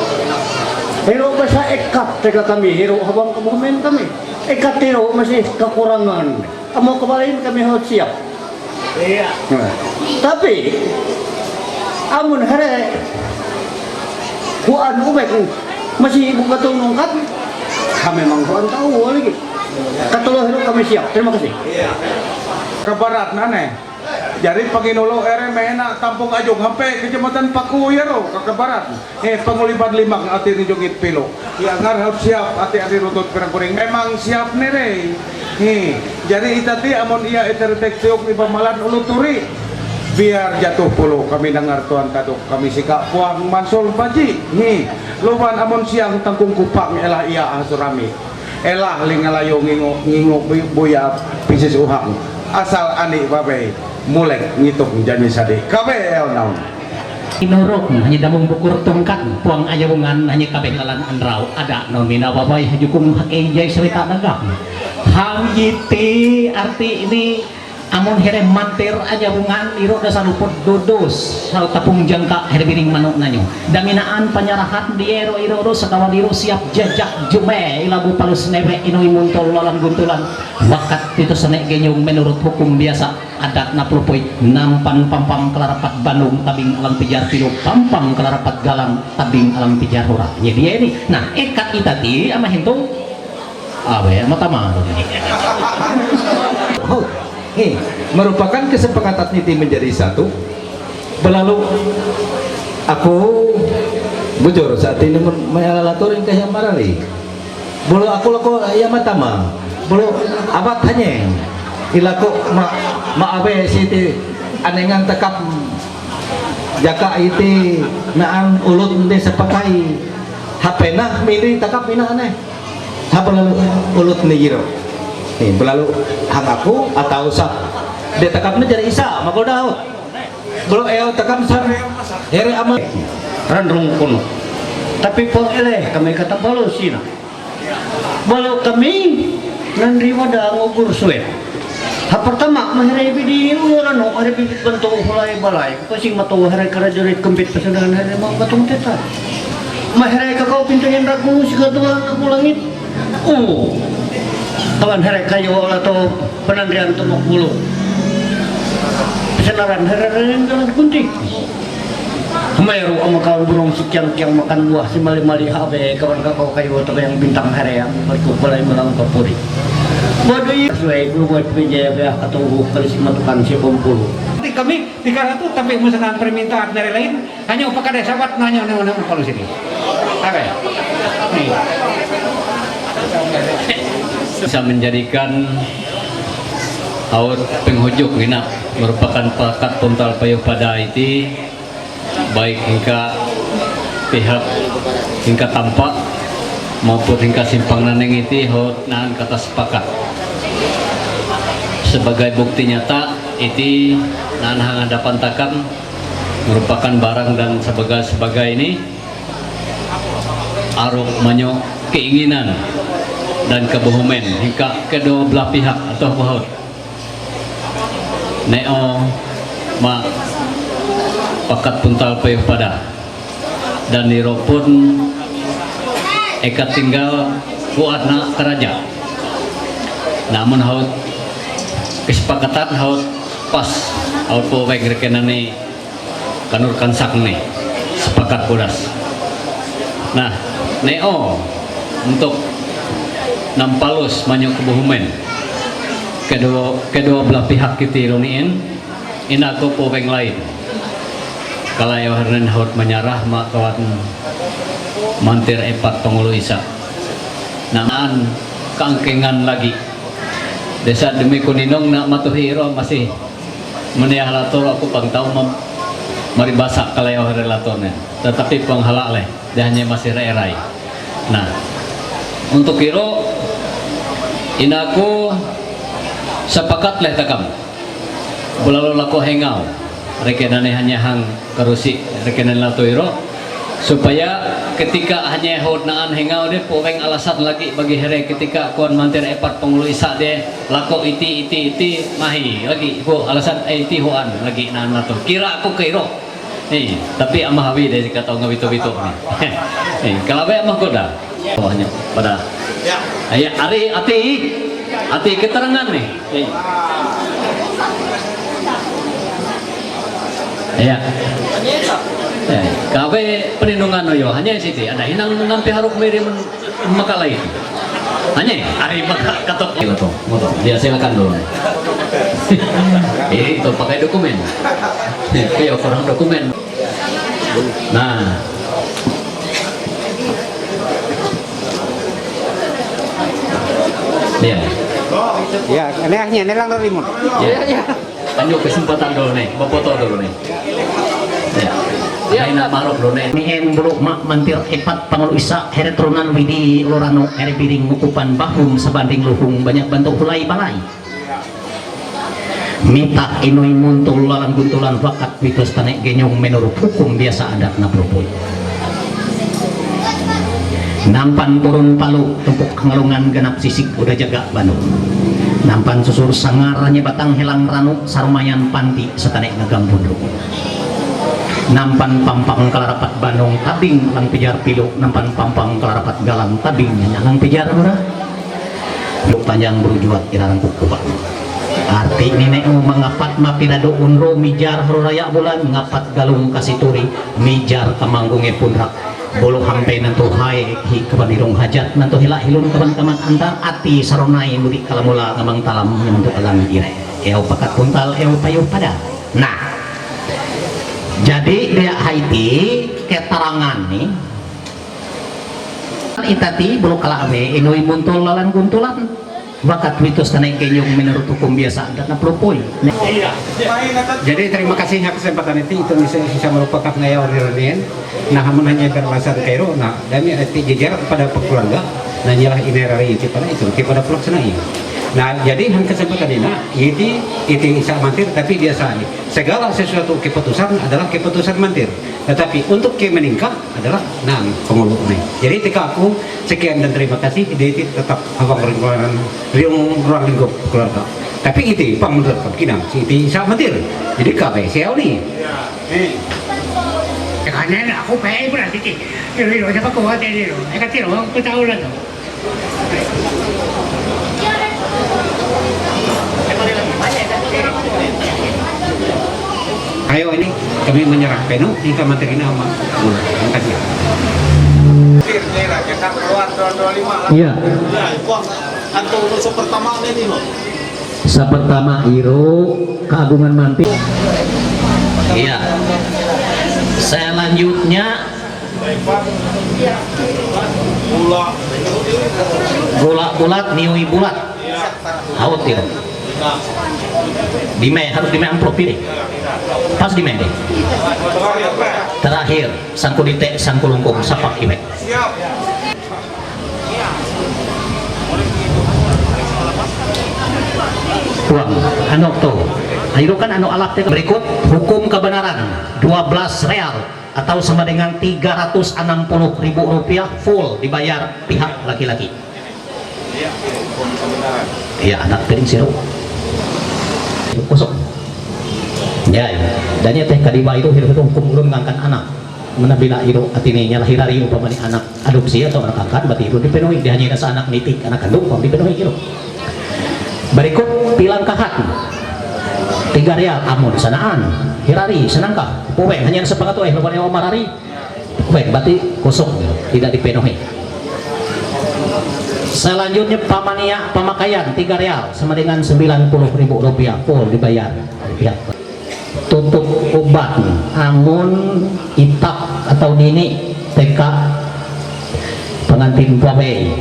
pero basa ekat teka kami, hiro habang kabuhmen kami. Ekat hiro masih kekurangan. Amo kembali kami hot siap. Iya. Nah, tapi amun hare kuan ubek masih buka tunung kan kami memang kuan tahu lagi. Katulung kami siap. Terima kasih. Ke barat nane. Jadi panginulo ere mena tampung ajung hampe kecamatan Paku ya ro ke barat. Eh, panguliban limak ati ni jungit pilo. Ya ngar harus siap ati ati rutut kurang kuring. Memang siap nih re. Nih, jadi itati amon iya iter tek tiok ni pamalan ulu turi. Biar jatuh pulu kami dengar tuan taduk kami sika puang mansul baji. Nih, luban amon siang tangkung kupang elah iya asurami. Elah lingalayo ngingo ngingo buya pisis uhang. Asal ani babe mulek ngitung janji sadi. Kabe el naun. Inuruk hanya damung bukur tungkat puang ayawungan hanya kabeh lalan anrau ada non mina babai hajukung hake jai serita nagah. Hang yiti arti ini amun here mantir ayawungan iro dasar luput dudus sau tapung jangka here biring manuk nanyo. Daminaan panyarahat diero iro ro sekawan iro siap jajak jume ilabu palus nebe ino imuntol lalang guntulan. Wakat itu senek genyung menurut hukum biasa. Adat na pulupoy nampan pampang kelarapat Bandung tabing alang pijar tilu pampang kelarapat galang tabing alang pijar hura. Jadi ini, nah ekat itati ama hintung awe ama tama. Oh. Merupakan kesepakatan iti menjadi satu. Belalu aku bujur saat ini men-, mengalatorin ke yang marali. Bulu aku lako ya matama. Bulu abat hanya. Ilako ma, ma abe siti anengan tekap jaka iti naan ulut ndi sepakai. Hapena mili tekap ina aneh. Hapa lalu ulut ni jiro. Ni belalu hang aku atau sa. Dia tekap ni jadi isa makoda. Bulu eo tekap san. Here ama. Randrung kono. Tapi po ele kami kata balo sina. Balo kami nan riwa da ngugur suet. Ha pertama mahere bidi ulo rano are bibit bantu hulai balai. Pasing mato here karajurit kempit pasandangan here mau batung teta. Mahere kakau pintu yang ragu si kedua aku langit. Oh. Kawan here kayu ala to penandrian tumak bulu. Pesenaran here reng dalam kunti. Meru ama kawan burung si kiang-kiang makan buah si mali-mali habe kawan kakau kayu atau yang bintang here yang berkumpul yang malam kapuri. Waduh, iya, suai bulu buat pinjai ya atau buh kali si matukan si kumpul. Di kami, di karatu, tapi musanan permintaan dari lain, hanya upakade sabat nanya nama-nama kalau sini. Oke. Nih. Bisa menjadikan haut penghujung ini merupakan pakat puntal payuh pada iti baik hingga pihak hingga tampak maupun hingga simpang naneng iti haut naan kata sepakat. Sebagai bukti nyata iti naan hang hadapan takam merupakan barang dan sebagai sebagai ini aruk manyo keinginan dan kebuhumen hingga kedua belah pihak atau bahut. Neo ma pakat puntal payuh pada. Dan niro pun eka tinggal kuat na keraja. Namun haut kesepakatan haut pas haut po weng rekenani kanur kansak ni sepakat kuras. Nah, neo untuk nampalus manyo kebuhumen kedua kedua belah pihak kita ironiin. Ina ko po weng lain. Kalau ya hernen haut menyerah ma kawan mantir epat pengulu isa. Naman kangkengan lagi. Desa demi kuninong nak matuhi iro masih meniah lator aku pang tahu mem, maribasa kalau ya relatornya. Tetapi penghalak leh, dia hanya masih erai. Nah, untuk iro inaku sepakat leh takam. Belalu lako hengau. Rekenane hanya hang kerusi rekenan lato iro. Supaya ketika hanya hod naan hengau de poveng alasan lagi bagi here ketika kuan mantir epat pengulu isa de lako iti iti iti mahi lagi ko alasan eh, iti hoan lagi naan lato. Kira aku ke iro. Eh, tapi amah awi de kata ngawi to bito ni. Eh, kalau be amah koda. Oh, hanya pada. Ya, ari ati ati keterangan ni. Eh. Ya. Eh, kabe perlindungan yo hanya siti ada hinang ngampi haruk miri men makalai. Hanya ari maka katok. Iya betul, betul. Ya silakan dulu. Ini itu pakai dokumen. Iya kurang dokumen. Nah. Ya. Ya, ini ahnya, ini lang dari mun. Ya. Anyo kesempatan dulu nih, memfoto dulu nih. Ya. Ya. Ini nak marok dulu nih. Mihen bulu mak mantir epat pangulu isa here turunan widi lorano here biring mukupan bahum sabanding luhung banyak bantu hulai balai. Mita inui muntul lalang guntulan wakat mitos tanek genyong menurut hukum biasa adat na propoi. Nampan turun palu tumpuk ngalungan genap sisik udah jaga banu. Nampan susur sangar hanya batang helang ranu sarumayan panti satanek ngagang bundu. Nampan pampang kalarapat banong tabing lang pijar pilu nampan pampang kalarapat galang tabing lang pijar murah. Yuk panjang berujuat irarang kukubat. Arti nini mangapat mapirado unro mijar haruraya bulan ngapat galung kasituri mijar kamanggunge punrak. Bolo hampe nanto hai hi kaban hirung hajat nanto hila hilun kaban kaman antar ati saronai mudik kalamula kamang talam nyentuk alam ire. Eo pakat puntal, eo payo pada. Nah, jadi dia Haiti keterangan nih. Itati bulu kalame inui muntul lalan guntulan. Wakat witus tanai kenyung menurut hukum biasa adat na pelupoy. Jadi terima kasih atas kesempatan ini, itu bisa, bisa merupakan ngayau di Raden. Nah, amun hanya beralasan Cairo, nah, dan ini arti jejer kepada keluarga, nah, nyalah ini rari itu pada itu, itu pada pelaksana ini. Nah, jadi han kesempatan ini, nah, itu, itu bisa mantir, tapi biasa nih. Segala sesuatu keputusan adalah keputusan mantir. Tetapi untuk ke meningkat adalah nang pengulu nih. Jadi tika aku sekian dan terima kasih. Dia itu tetap abang ring ruang, ring ruang lingkup keluarga. Tapi itu pang menurut kau kinang si itu bisa mantir. Jadi kabe siau nih. Kanya aku pe pula titi. Iro iro siapa kuat ya iro. Eka tiro aku tahu lah tu. Ayo ini kami menyerah penuh, ini kami terima sama. Angkat ya. Iya. Anto urusan pertama ini loh. Sa pertama iro keagungan manti. Iya. Selanjutnya gula bulat, niui bulat. Haut iro. Dime, harus dime amplop ini. Pas dime deh. Terakhir, sangku dite, sangku lungkung, sapak iwe. Tuang, ano to? Ayro kan ano alak te. Berikut hukum kebenaran, dua belas real atau sama dengan tiga ratus enam puluh ribu rupiah full dibayar pihak laki-laki. Iya, anak piring siru. Kosong. Ya, ya. Dan ya teh kadiba itu hiru-hiru hukum ulun ngangkat anak. Mana bila iru atini nya lahirari upamani anak adopsi atau anak angkat, berarti iru dipenuhi, dia hanya sa anak nitik, anak kandung pang dipenuhi iru. Berikut pilang kahat. Tiga real amun sanaan, hirari sanangka. Puweng hanya sepengatu eh lupa dewa marari. Puweng berarti kosong, tidak dipenuhi. Selanjutnya pamania pemakaian tiga real sama dengan sembilan puluh ribu rupiah full dibayar. Pihak tutup obat amun itak atau nini teka pengantin pawai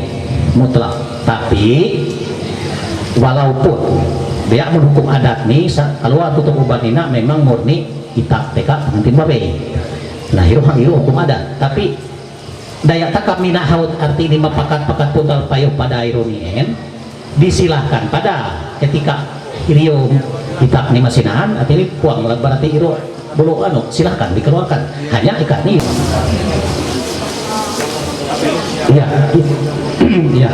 mutlak. Tapi walaupun dia amun hukum adat ni sa- keluar tutup obat ni nak memang murni itak teka pengantin pawai. Nah, iru hang iru hukum adat. Tapi daya takap mina haut arti ni mapakat pakat puntal payo pada iru ni en. Disilahkan pada ketika irio itak ni masinaan, arti ni puang lah berarti iro bulu anu, silahkan dikeluarkan. Hanya ikat ni. Iya, iya.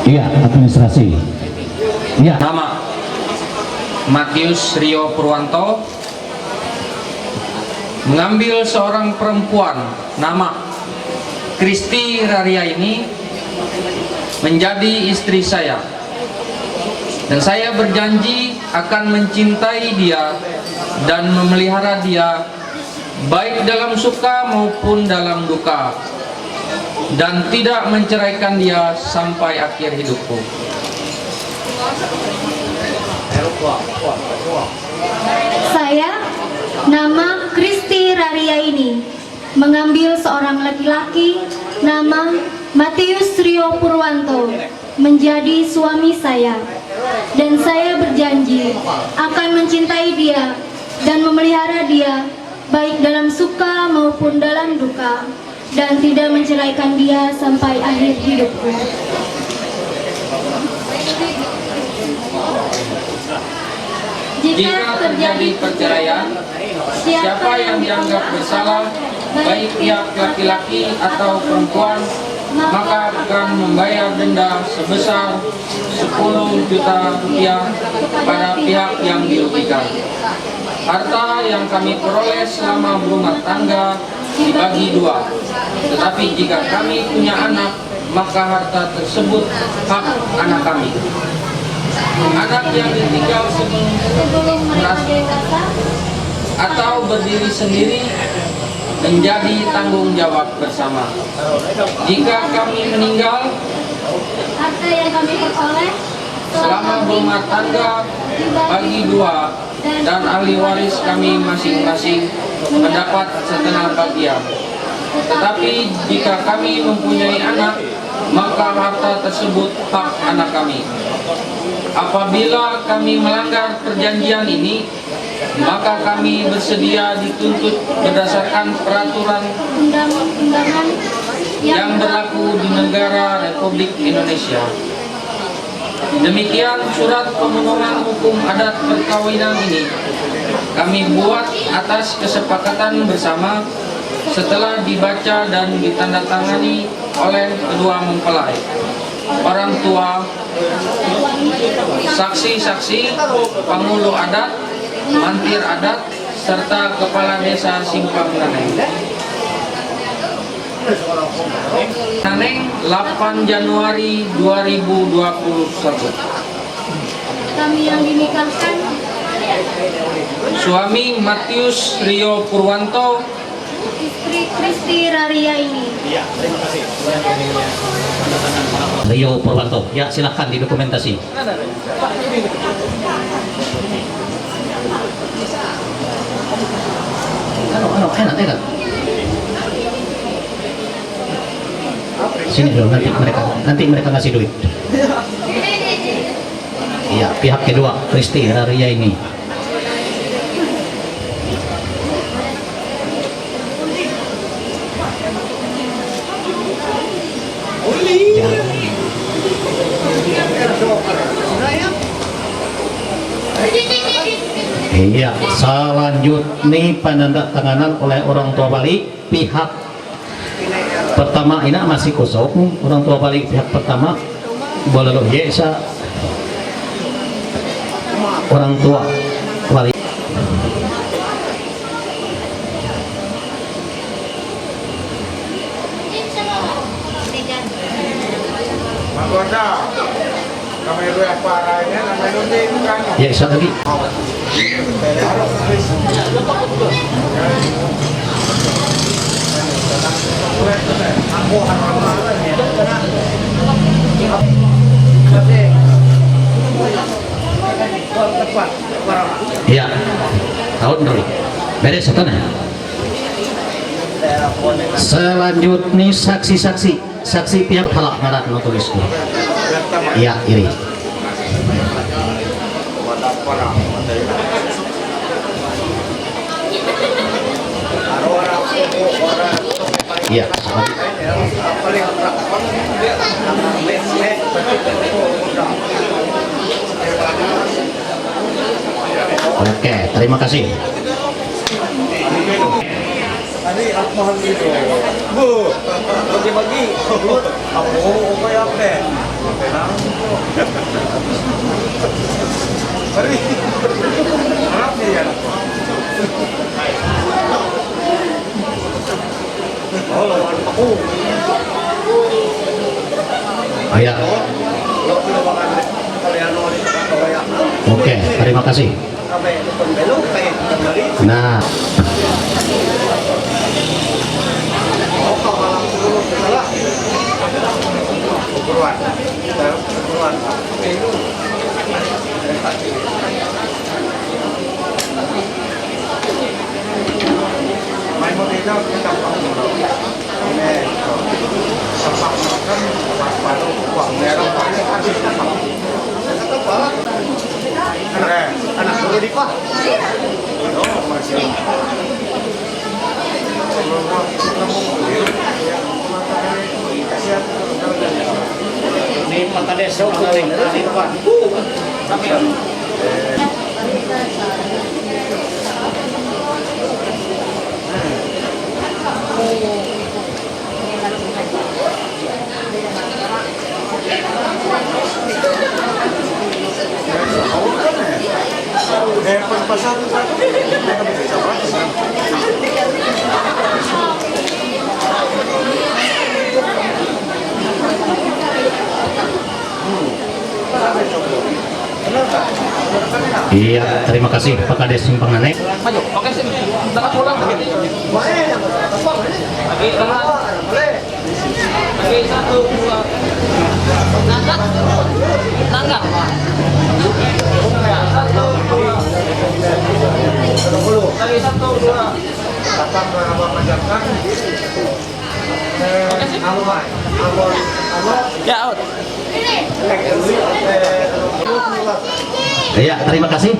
Iya, administrasi. Iya. Nama Matius Rio Purwanto mengambil seorang perempuan nama Kristi Raria ini menjadi istri saya. Dan saya berjanji akan mencintai dia dan memelihara dia baik dalam suka maupun dalam duka, dan tidak menceraikan dia sampai akhir hidupku. Saya, nama Kristi Raria ini, mengambil seorang laki-laki nama Matius Rio Purwanto menjadi suami saya. Dan saya berjanji akan mencintai dia dan memelihara dia baik dalam suka maupun dalam duka dan tidak menceraikan dia sampai akhir hidupku. Jika terjadi perceraian, siapa yang dianggap bersalah, baik pihak laki-laki atau perempuan, maka akan membayar denda sebesar sepuluh juta rupiah kepada pihak yang dirugikan. Harta yang kami peroleh selama berumah tangga dibagi dua. Tetapi jika kami punya anak, Maka harta tersebut hak anak kami. Anak yang ditinggal sebelum menikah dewasa atau berdiri sendiri menjadi tanggung jawab bersama. Jika kami meninggal, harta yang kami peroleh selama berumah tangga bagi dua dan ahli waris kami masing-masing mendapat setengah bagian. Tetapi jika kami mempunyai anak, maka harta tersebut hak anak kami. Apabila kami melanggar perjanjian ini, maka kami bersedia dituntut berdasarkan peraturan undang-undangan yang berlaku di negara Republik Indonesia. Demikian surat pemotongan hukum adat perkawinan ini kami buat atas kesepakatan bersama setelah dibaca dan ditandatangani oleh kedua mempelai, orang tua, saksi-saksi, pangulu adat, mantir adat, serta kepala desa Simpang Naneng. Naneng, delapan Januari dua ribu dua puluh satu. Kami yang dinikahkan. Suami Matius Rio Purwanto. Istri Kristi Raria ini. Rio Purwanto. Ya, silahkan didokumentasi. Ano, ano, enak, enak. Sini dulu, nanti mereka, nanti mereka ngasih duit. Iya, pihak kedua, Kristi Raria ini. Iya, selanjutnya penandatanganan oleh orang tua balik pihak pertama, ina masih kosong, orang tua balik pihak pertama, boleh lo, ya, sa orang tua balik. Ya, isa lagi. Ya, tahun dulu. Beres, sana. Selanjutnya saksi-saksi. Saksi pihak halak ngaran no tulis ko. Ya, iri. Ya. Oke, terima kasih. Tadi aku mahal gitu. Bu, bagi-bagi. Aku, apa ya, apa? Tadi. Harap nih ya. Oh, lawan aku. Ayan. Oke, terima kasih. Nah. Ya, terima kasih Pak Kades Simpangané. Maju, oke, sini. Jangan pulang. Lagi, satu, dua. Nangkat. Nangkat. Satu, dua. Lagi, satu, dua. Oke, sip. Ya, out. Ya, terima kasih.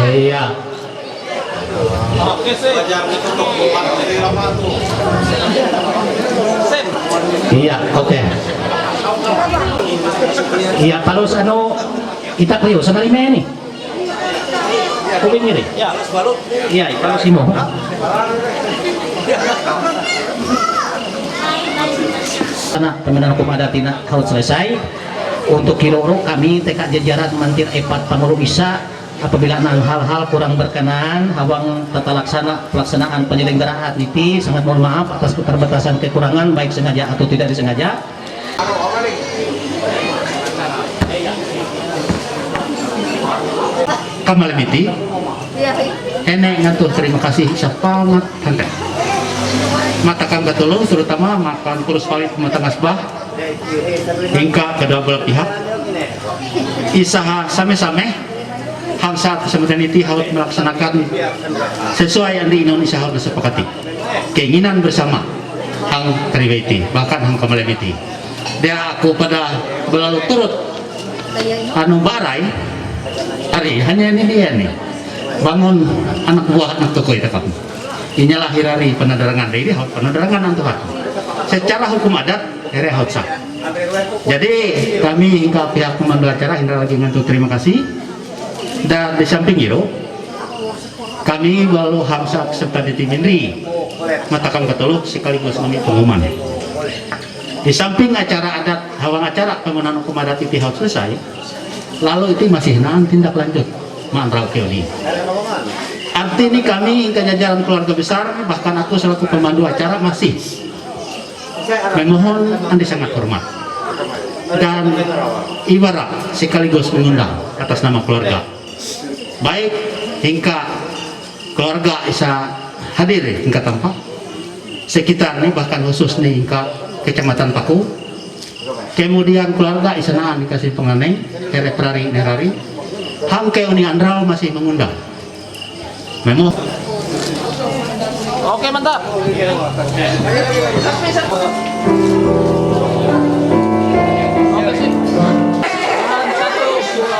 Iya. Iya, oke. Iya, palus, anu, kita kuyu, sabar ini. Kuping ini. Iya, palus imo. Sana, pemilihan hukum adat ini harus selesai. Untuk kiroro kami, tekad jajaran mantir epat pangulu isa, apabila nang hal-hal kurang berkenan, hawang tata laksana, pelaksanaan penyelenggaraan niti, sangat mohon maaf atas keterbatasan kekurangan, baik sengaja atau tidak disengaja. Kamal miti, ene ngantuh terima kasih sa pangat hangkan. Matakan katulung, terutama makan kurus palit matang asbah, hingga kedua belah pihak. Isaha same-same, hangsa kesemutan iti harus melaksanakan sesuai andi inun isaha harus sepakati. Keinginan bersama, hang teribeti, bahkan hang kamal miti. Dia aku pada berlalu turut anu barai, hari hanya ini dia nih. Bangun anak buah anak toko itu kan. Inilah hirari penadarangan dari dia, penadarangan Tuhan. Secara hukum adat, ere hotsa. Jadi kami hingga pihak pemandu acara hingga lagi ngantuk terima kasih. Dan di samping itu, kami walau hamsa serta di tim Indri, matakan ketuluk sekaligus kami pengumuman. Di samping acara adat, hawang acara pemenuhan hukum adat itu harus selesai, lalu itu masih nahan tindak lanjut mandrau keoni. Arti ini kami ke jajaran keluarga besar, bahkan aku selaku pemandu acara masih memohon andi sangat hormat dan ibarat sekaligus mengundang atas nama keluarga. Baik hingga keluarga isa hadir hingga tampak sekitar ni, bahkan khusus ni hingga Kecamatan Paku. Kemudian keluarga isa naan dikasih penganeng, kere prari nerari. Hangke uni andrau masih mengundang. Memo. Oke, mantap. Oke, sip. Tahan, satu, dua.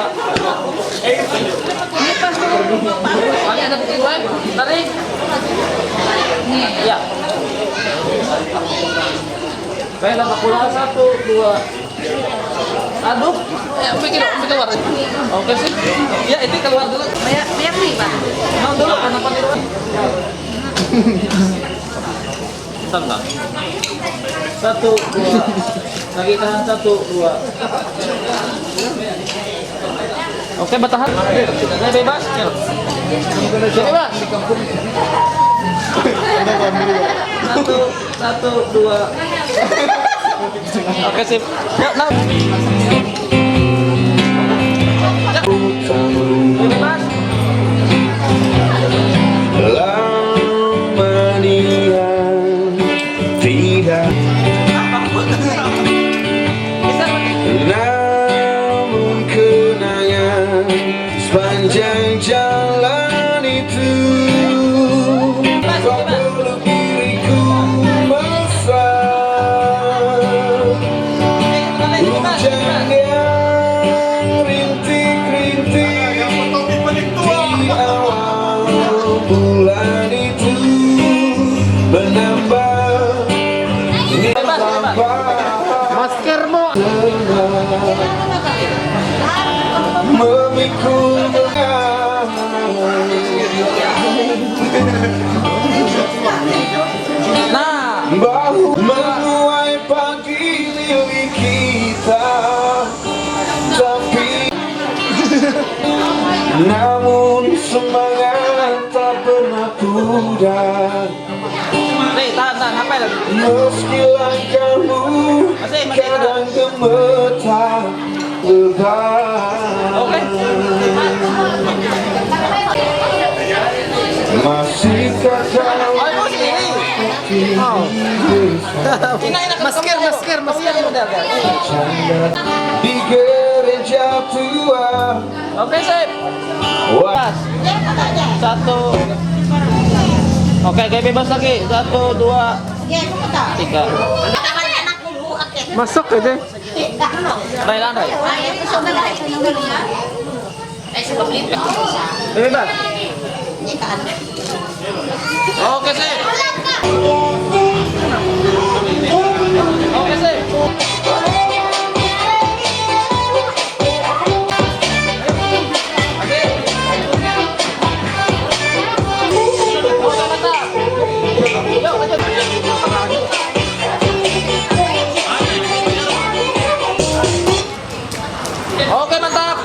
Ini ada kedua, tarik. Ya. Baiklah, Pak Lurah, satu, dua. Aduh, eh, ambil keluar, ambil keluar. Oke, sip. Ya, itu keluar dulu. Banyak, banyak nih, Pak. Mau dulu, kenapa di luar? Bentar, bentar. Satu, dua. Lagi tahan, satu, dua. Oke, bertahan. Saya bebas. Saya bebas. Satu, satu, dua. Oke, sip. Yuk, nah. Bebas. Lama dia tidak. Namun kenangan sepanjang jalan itu, kau peluk diriku mesra. Hujan yang rintik-rintik di awal bulan itu menambah. Masker mo. Memikul. Nah. Bahu menuai pagi milik kita, tapi namun semangat tak pernah pudar. Nih, tahan, tahan, apa ya? Մոսկի լանկամու կրանգը մտա լդա Մասիկա Մասկեր, մասկեր, մասկեր։ Բիգերը ջատուա Okay, sir. Satu. Okay, kay Bebas lagi. Satu, dua, tiga. Anak mo, anak mo, anak mo. Masuk ka din. Dahil lang, dahil. Bebe ba? Okay, sir. Okay, sir. Okay, mantap.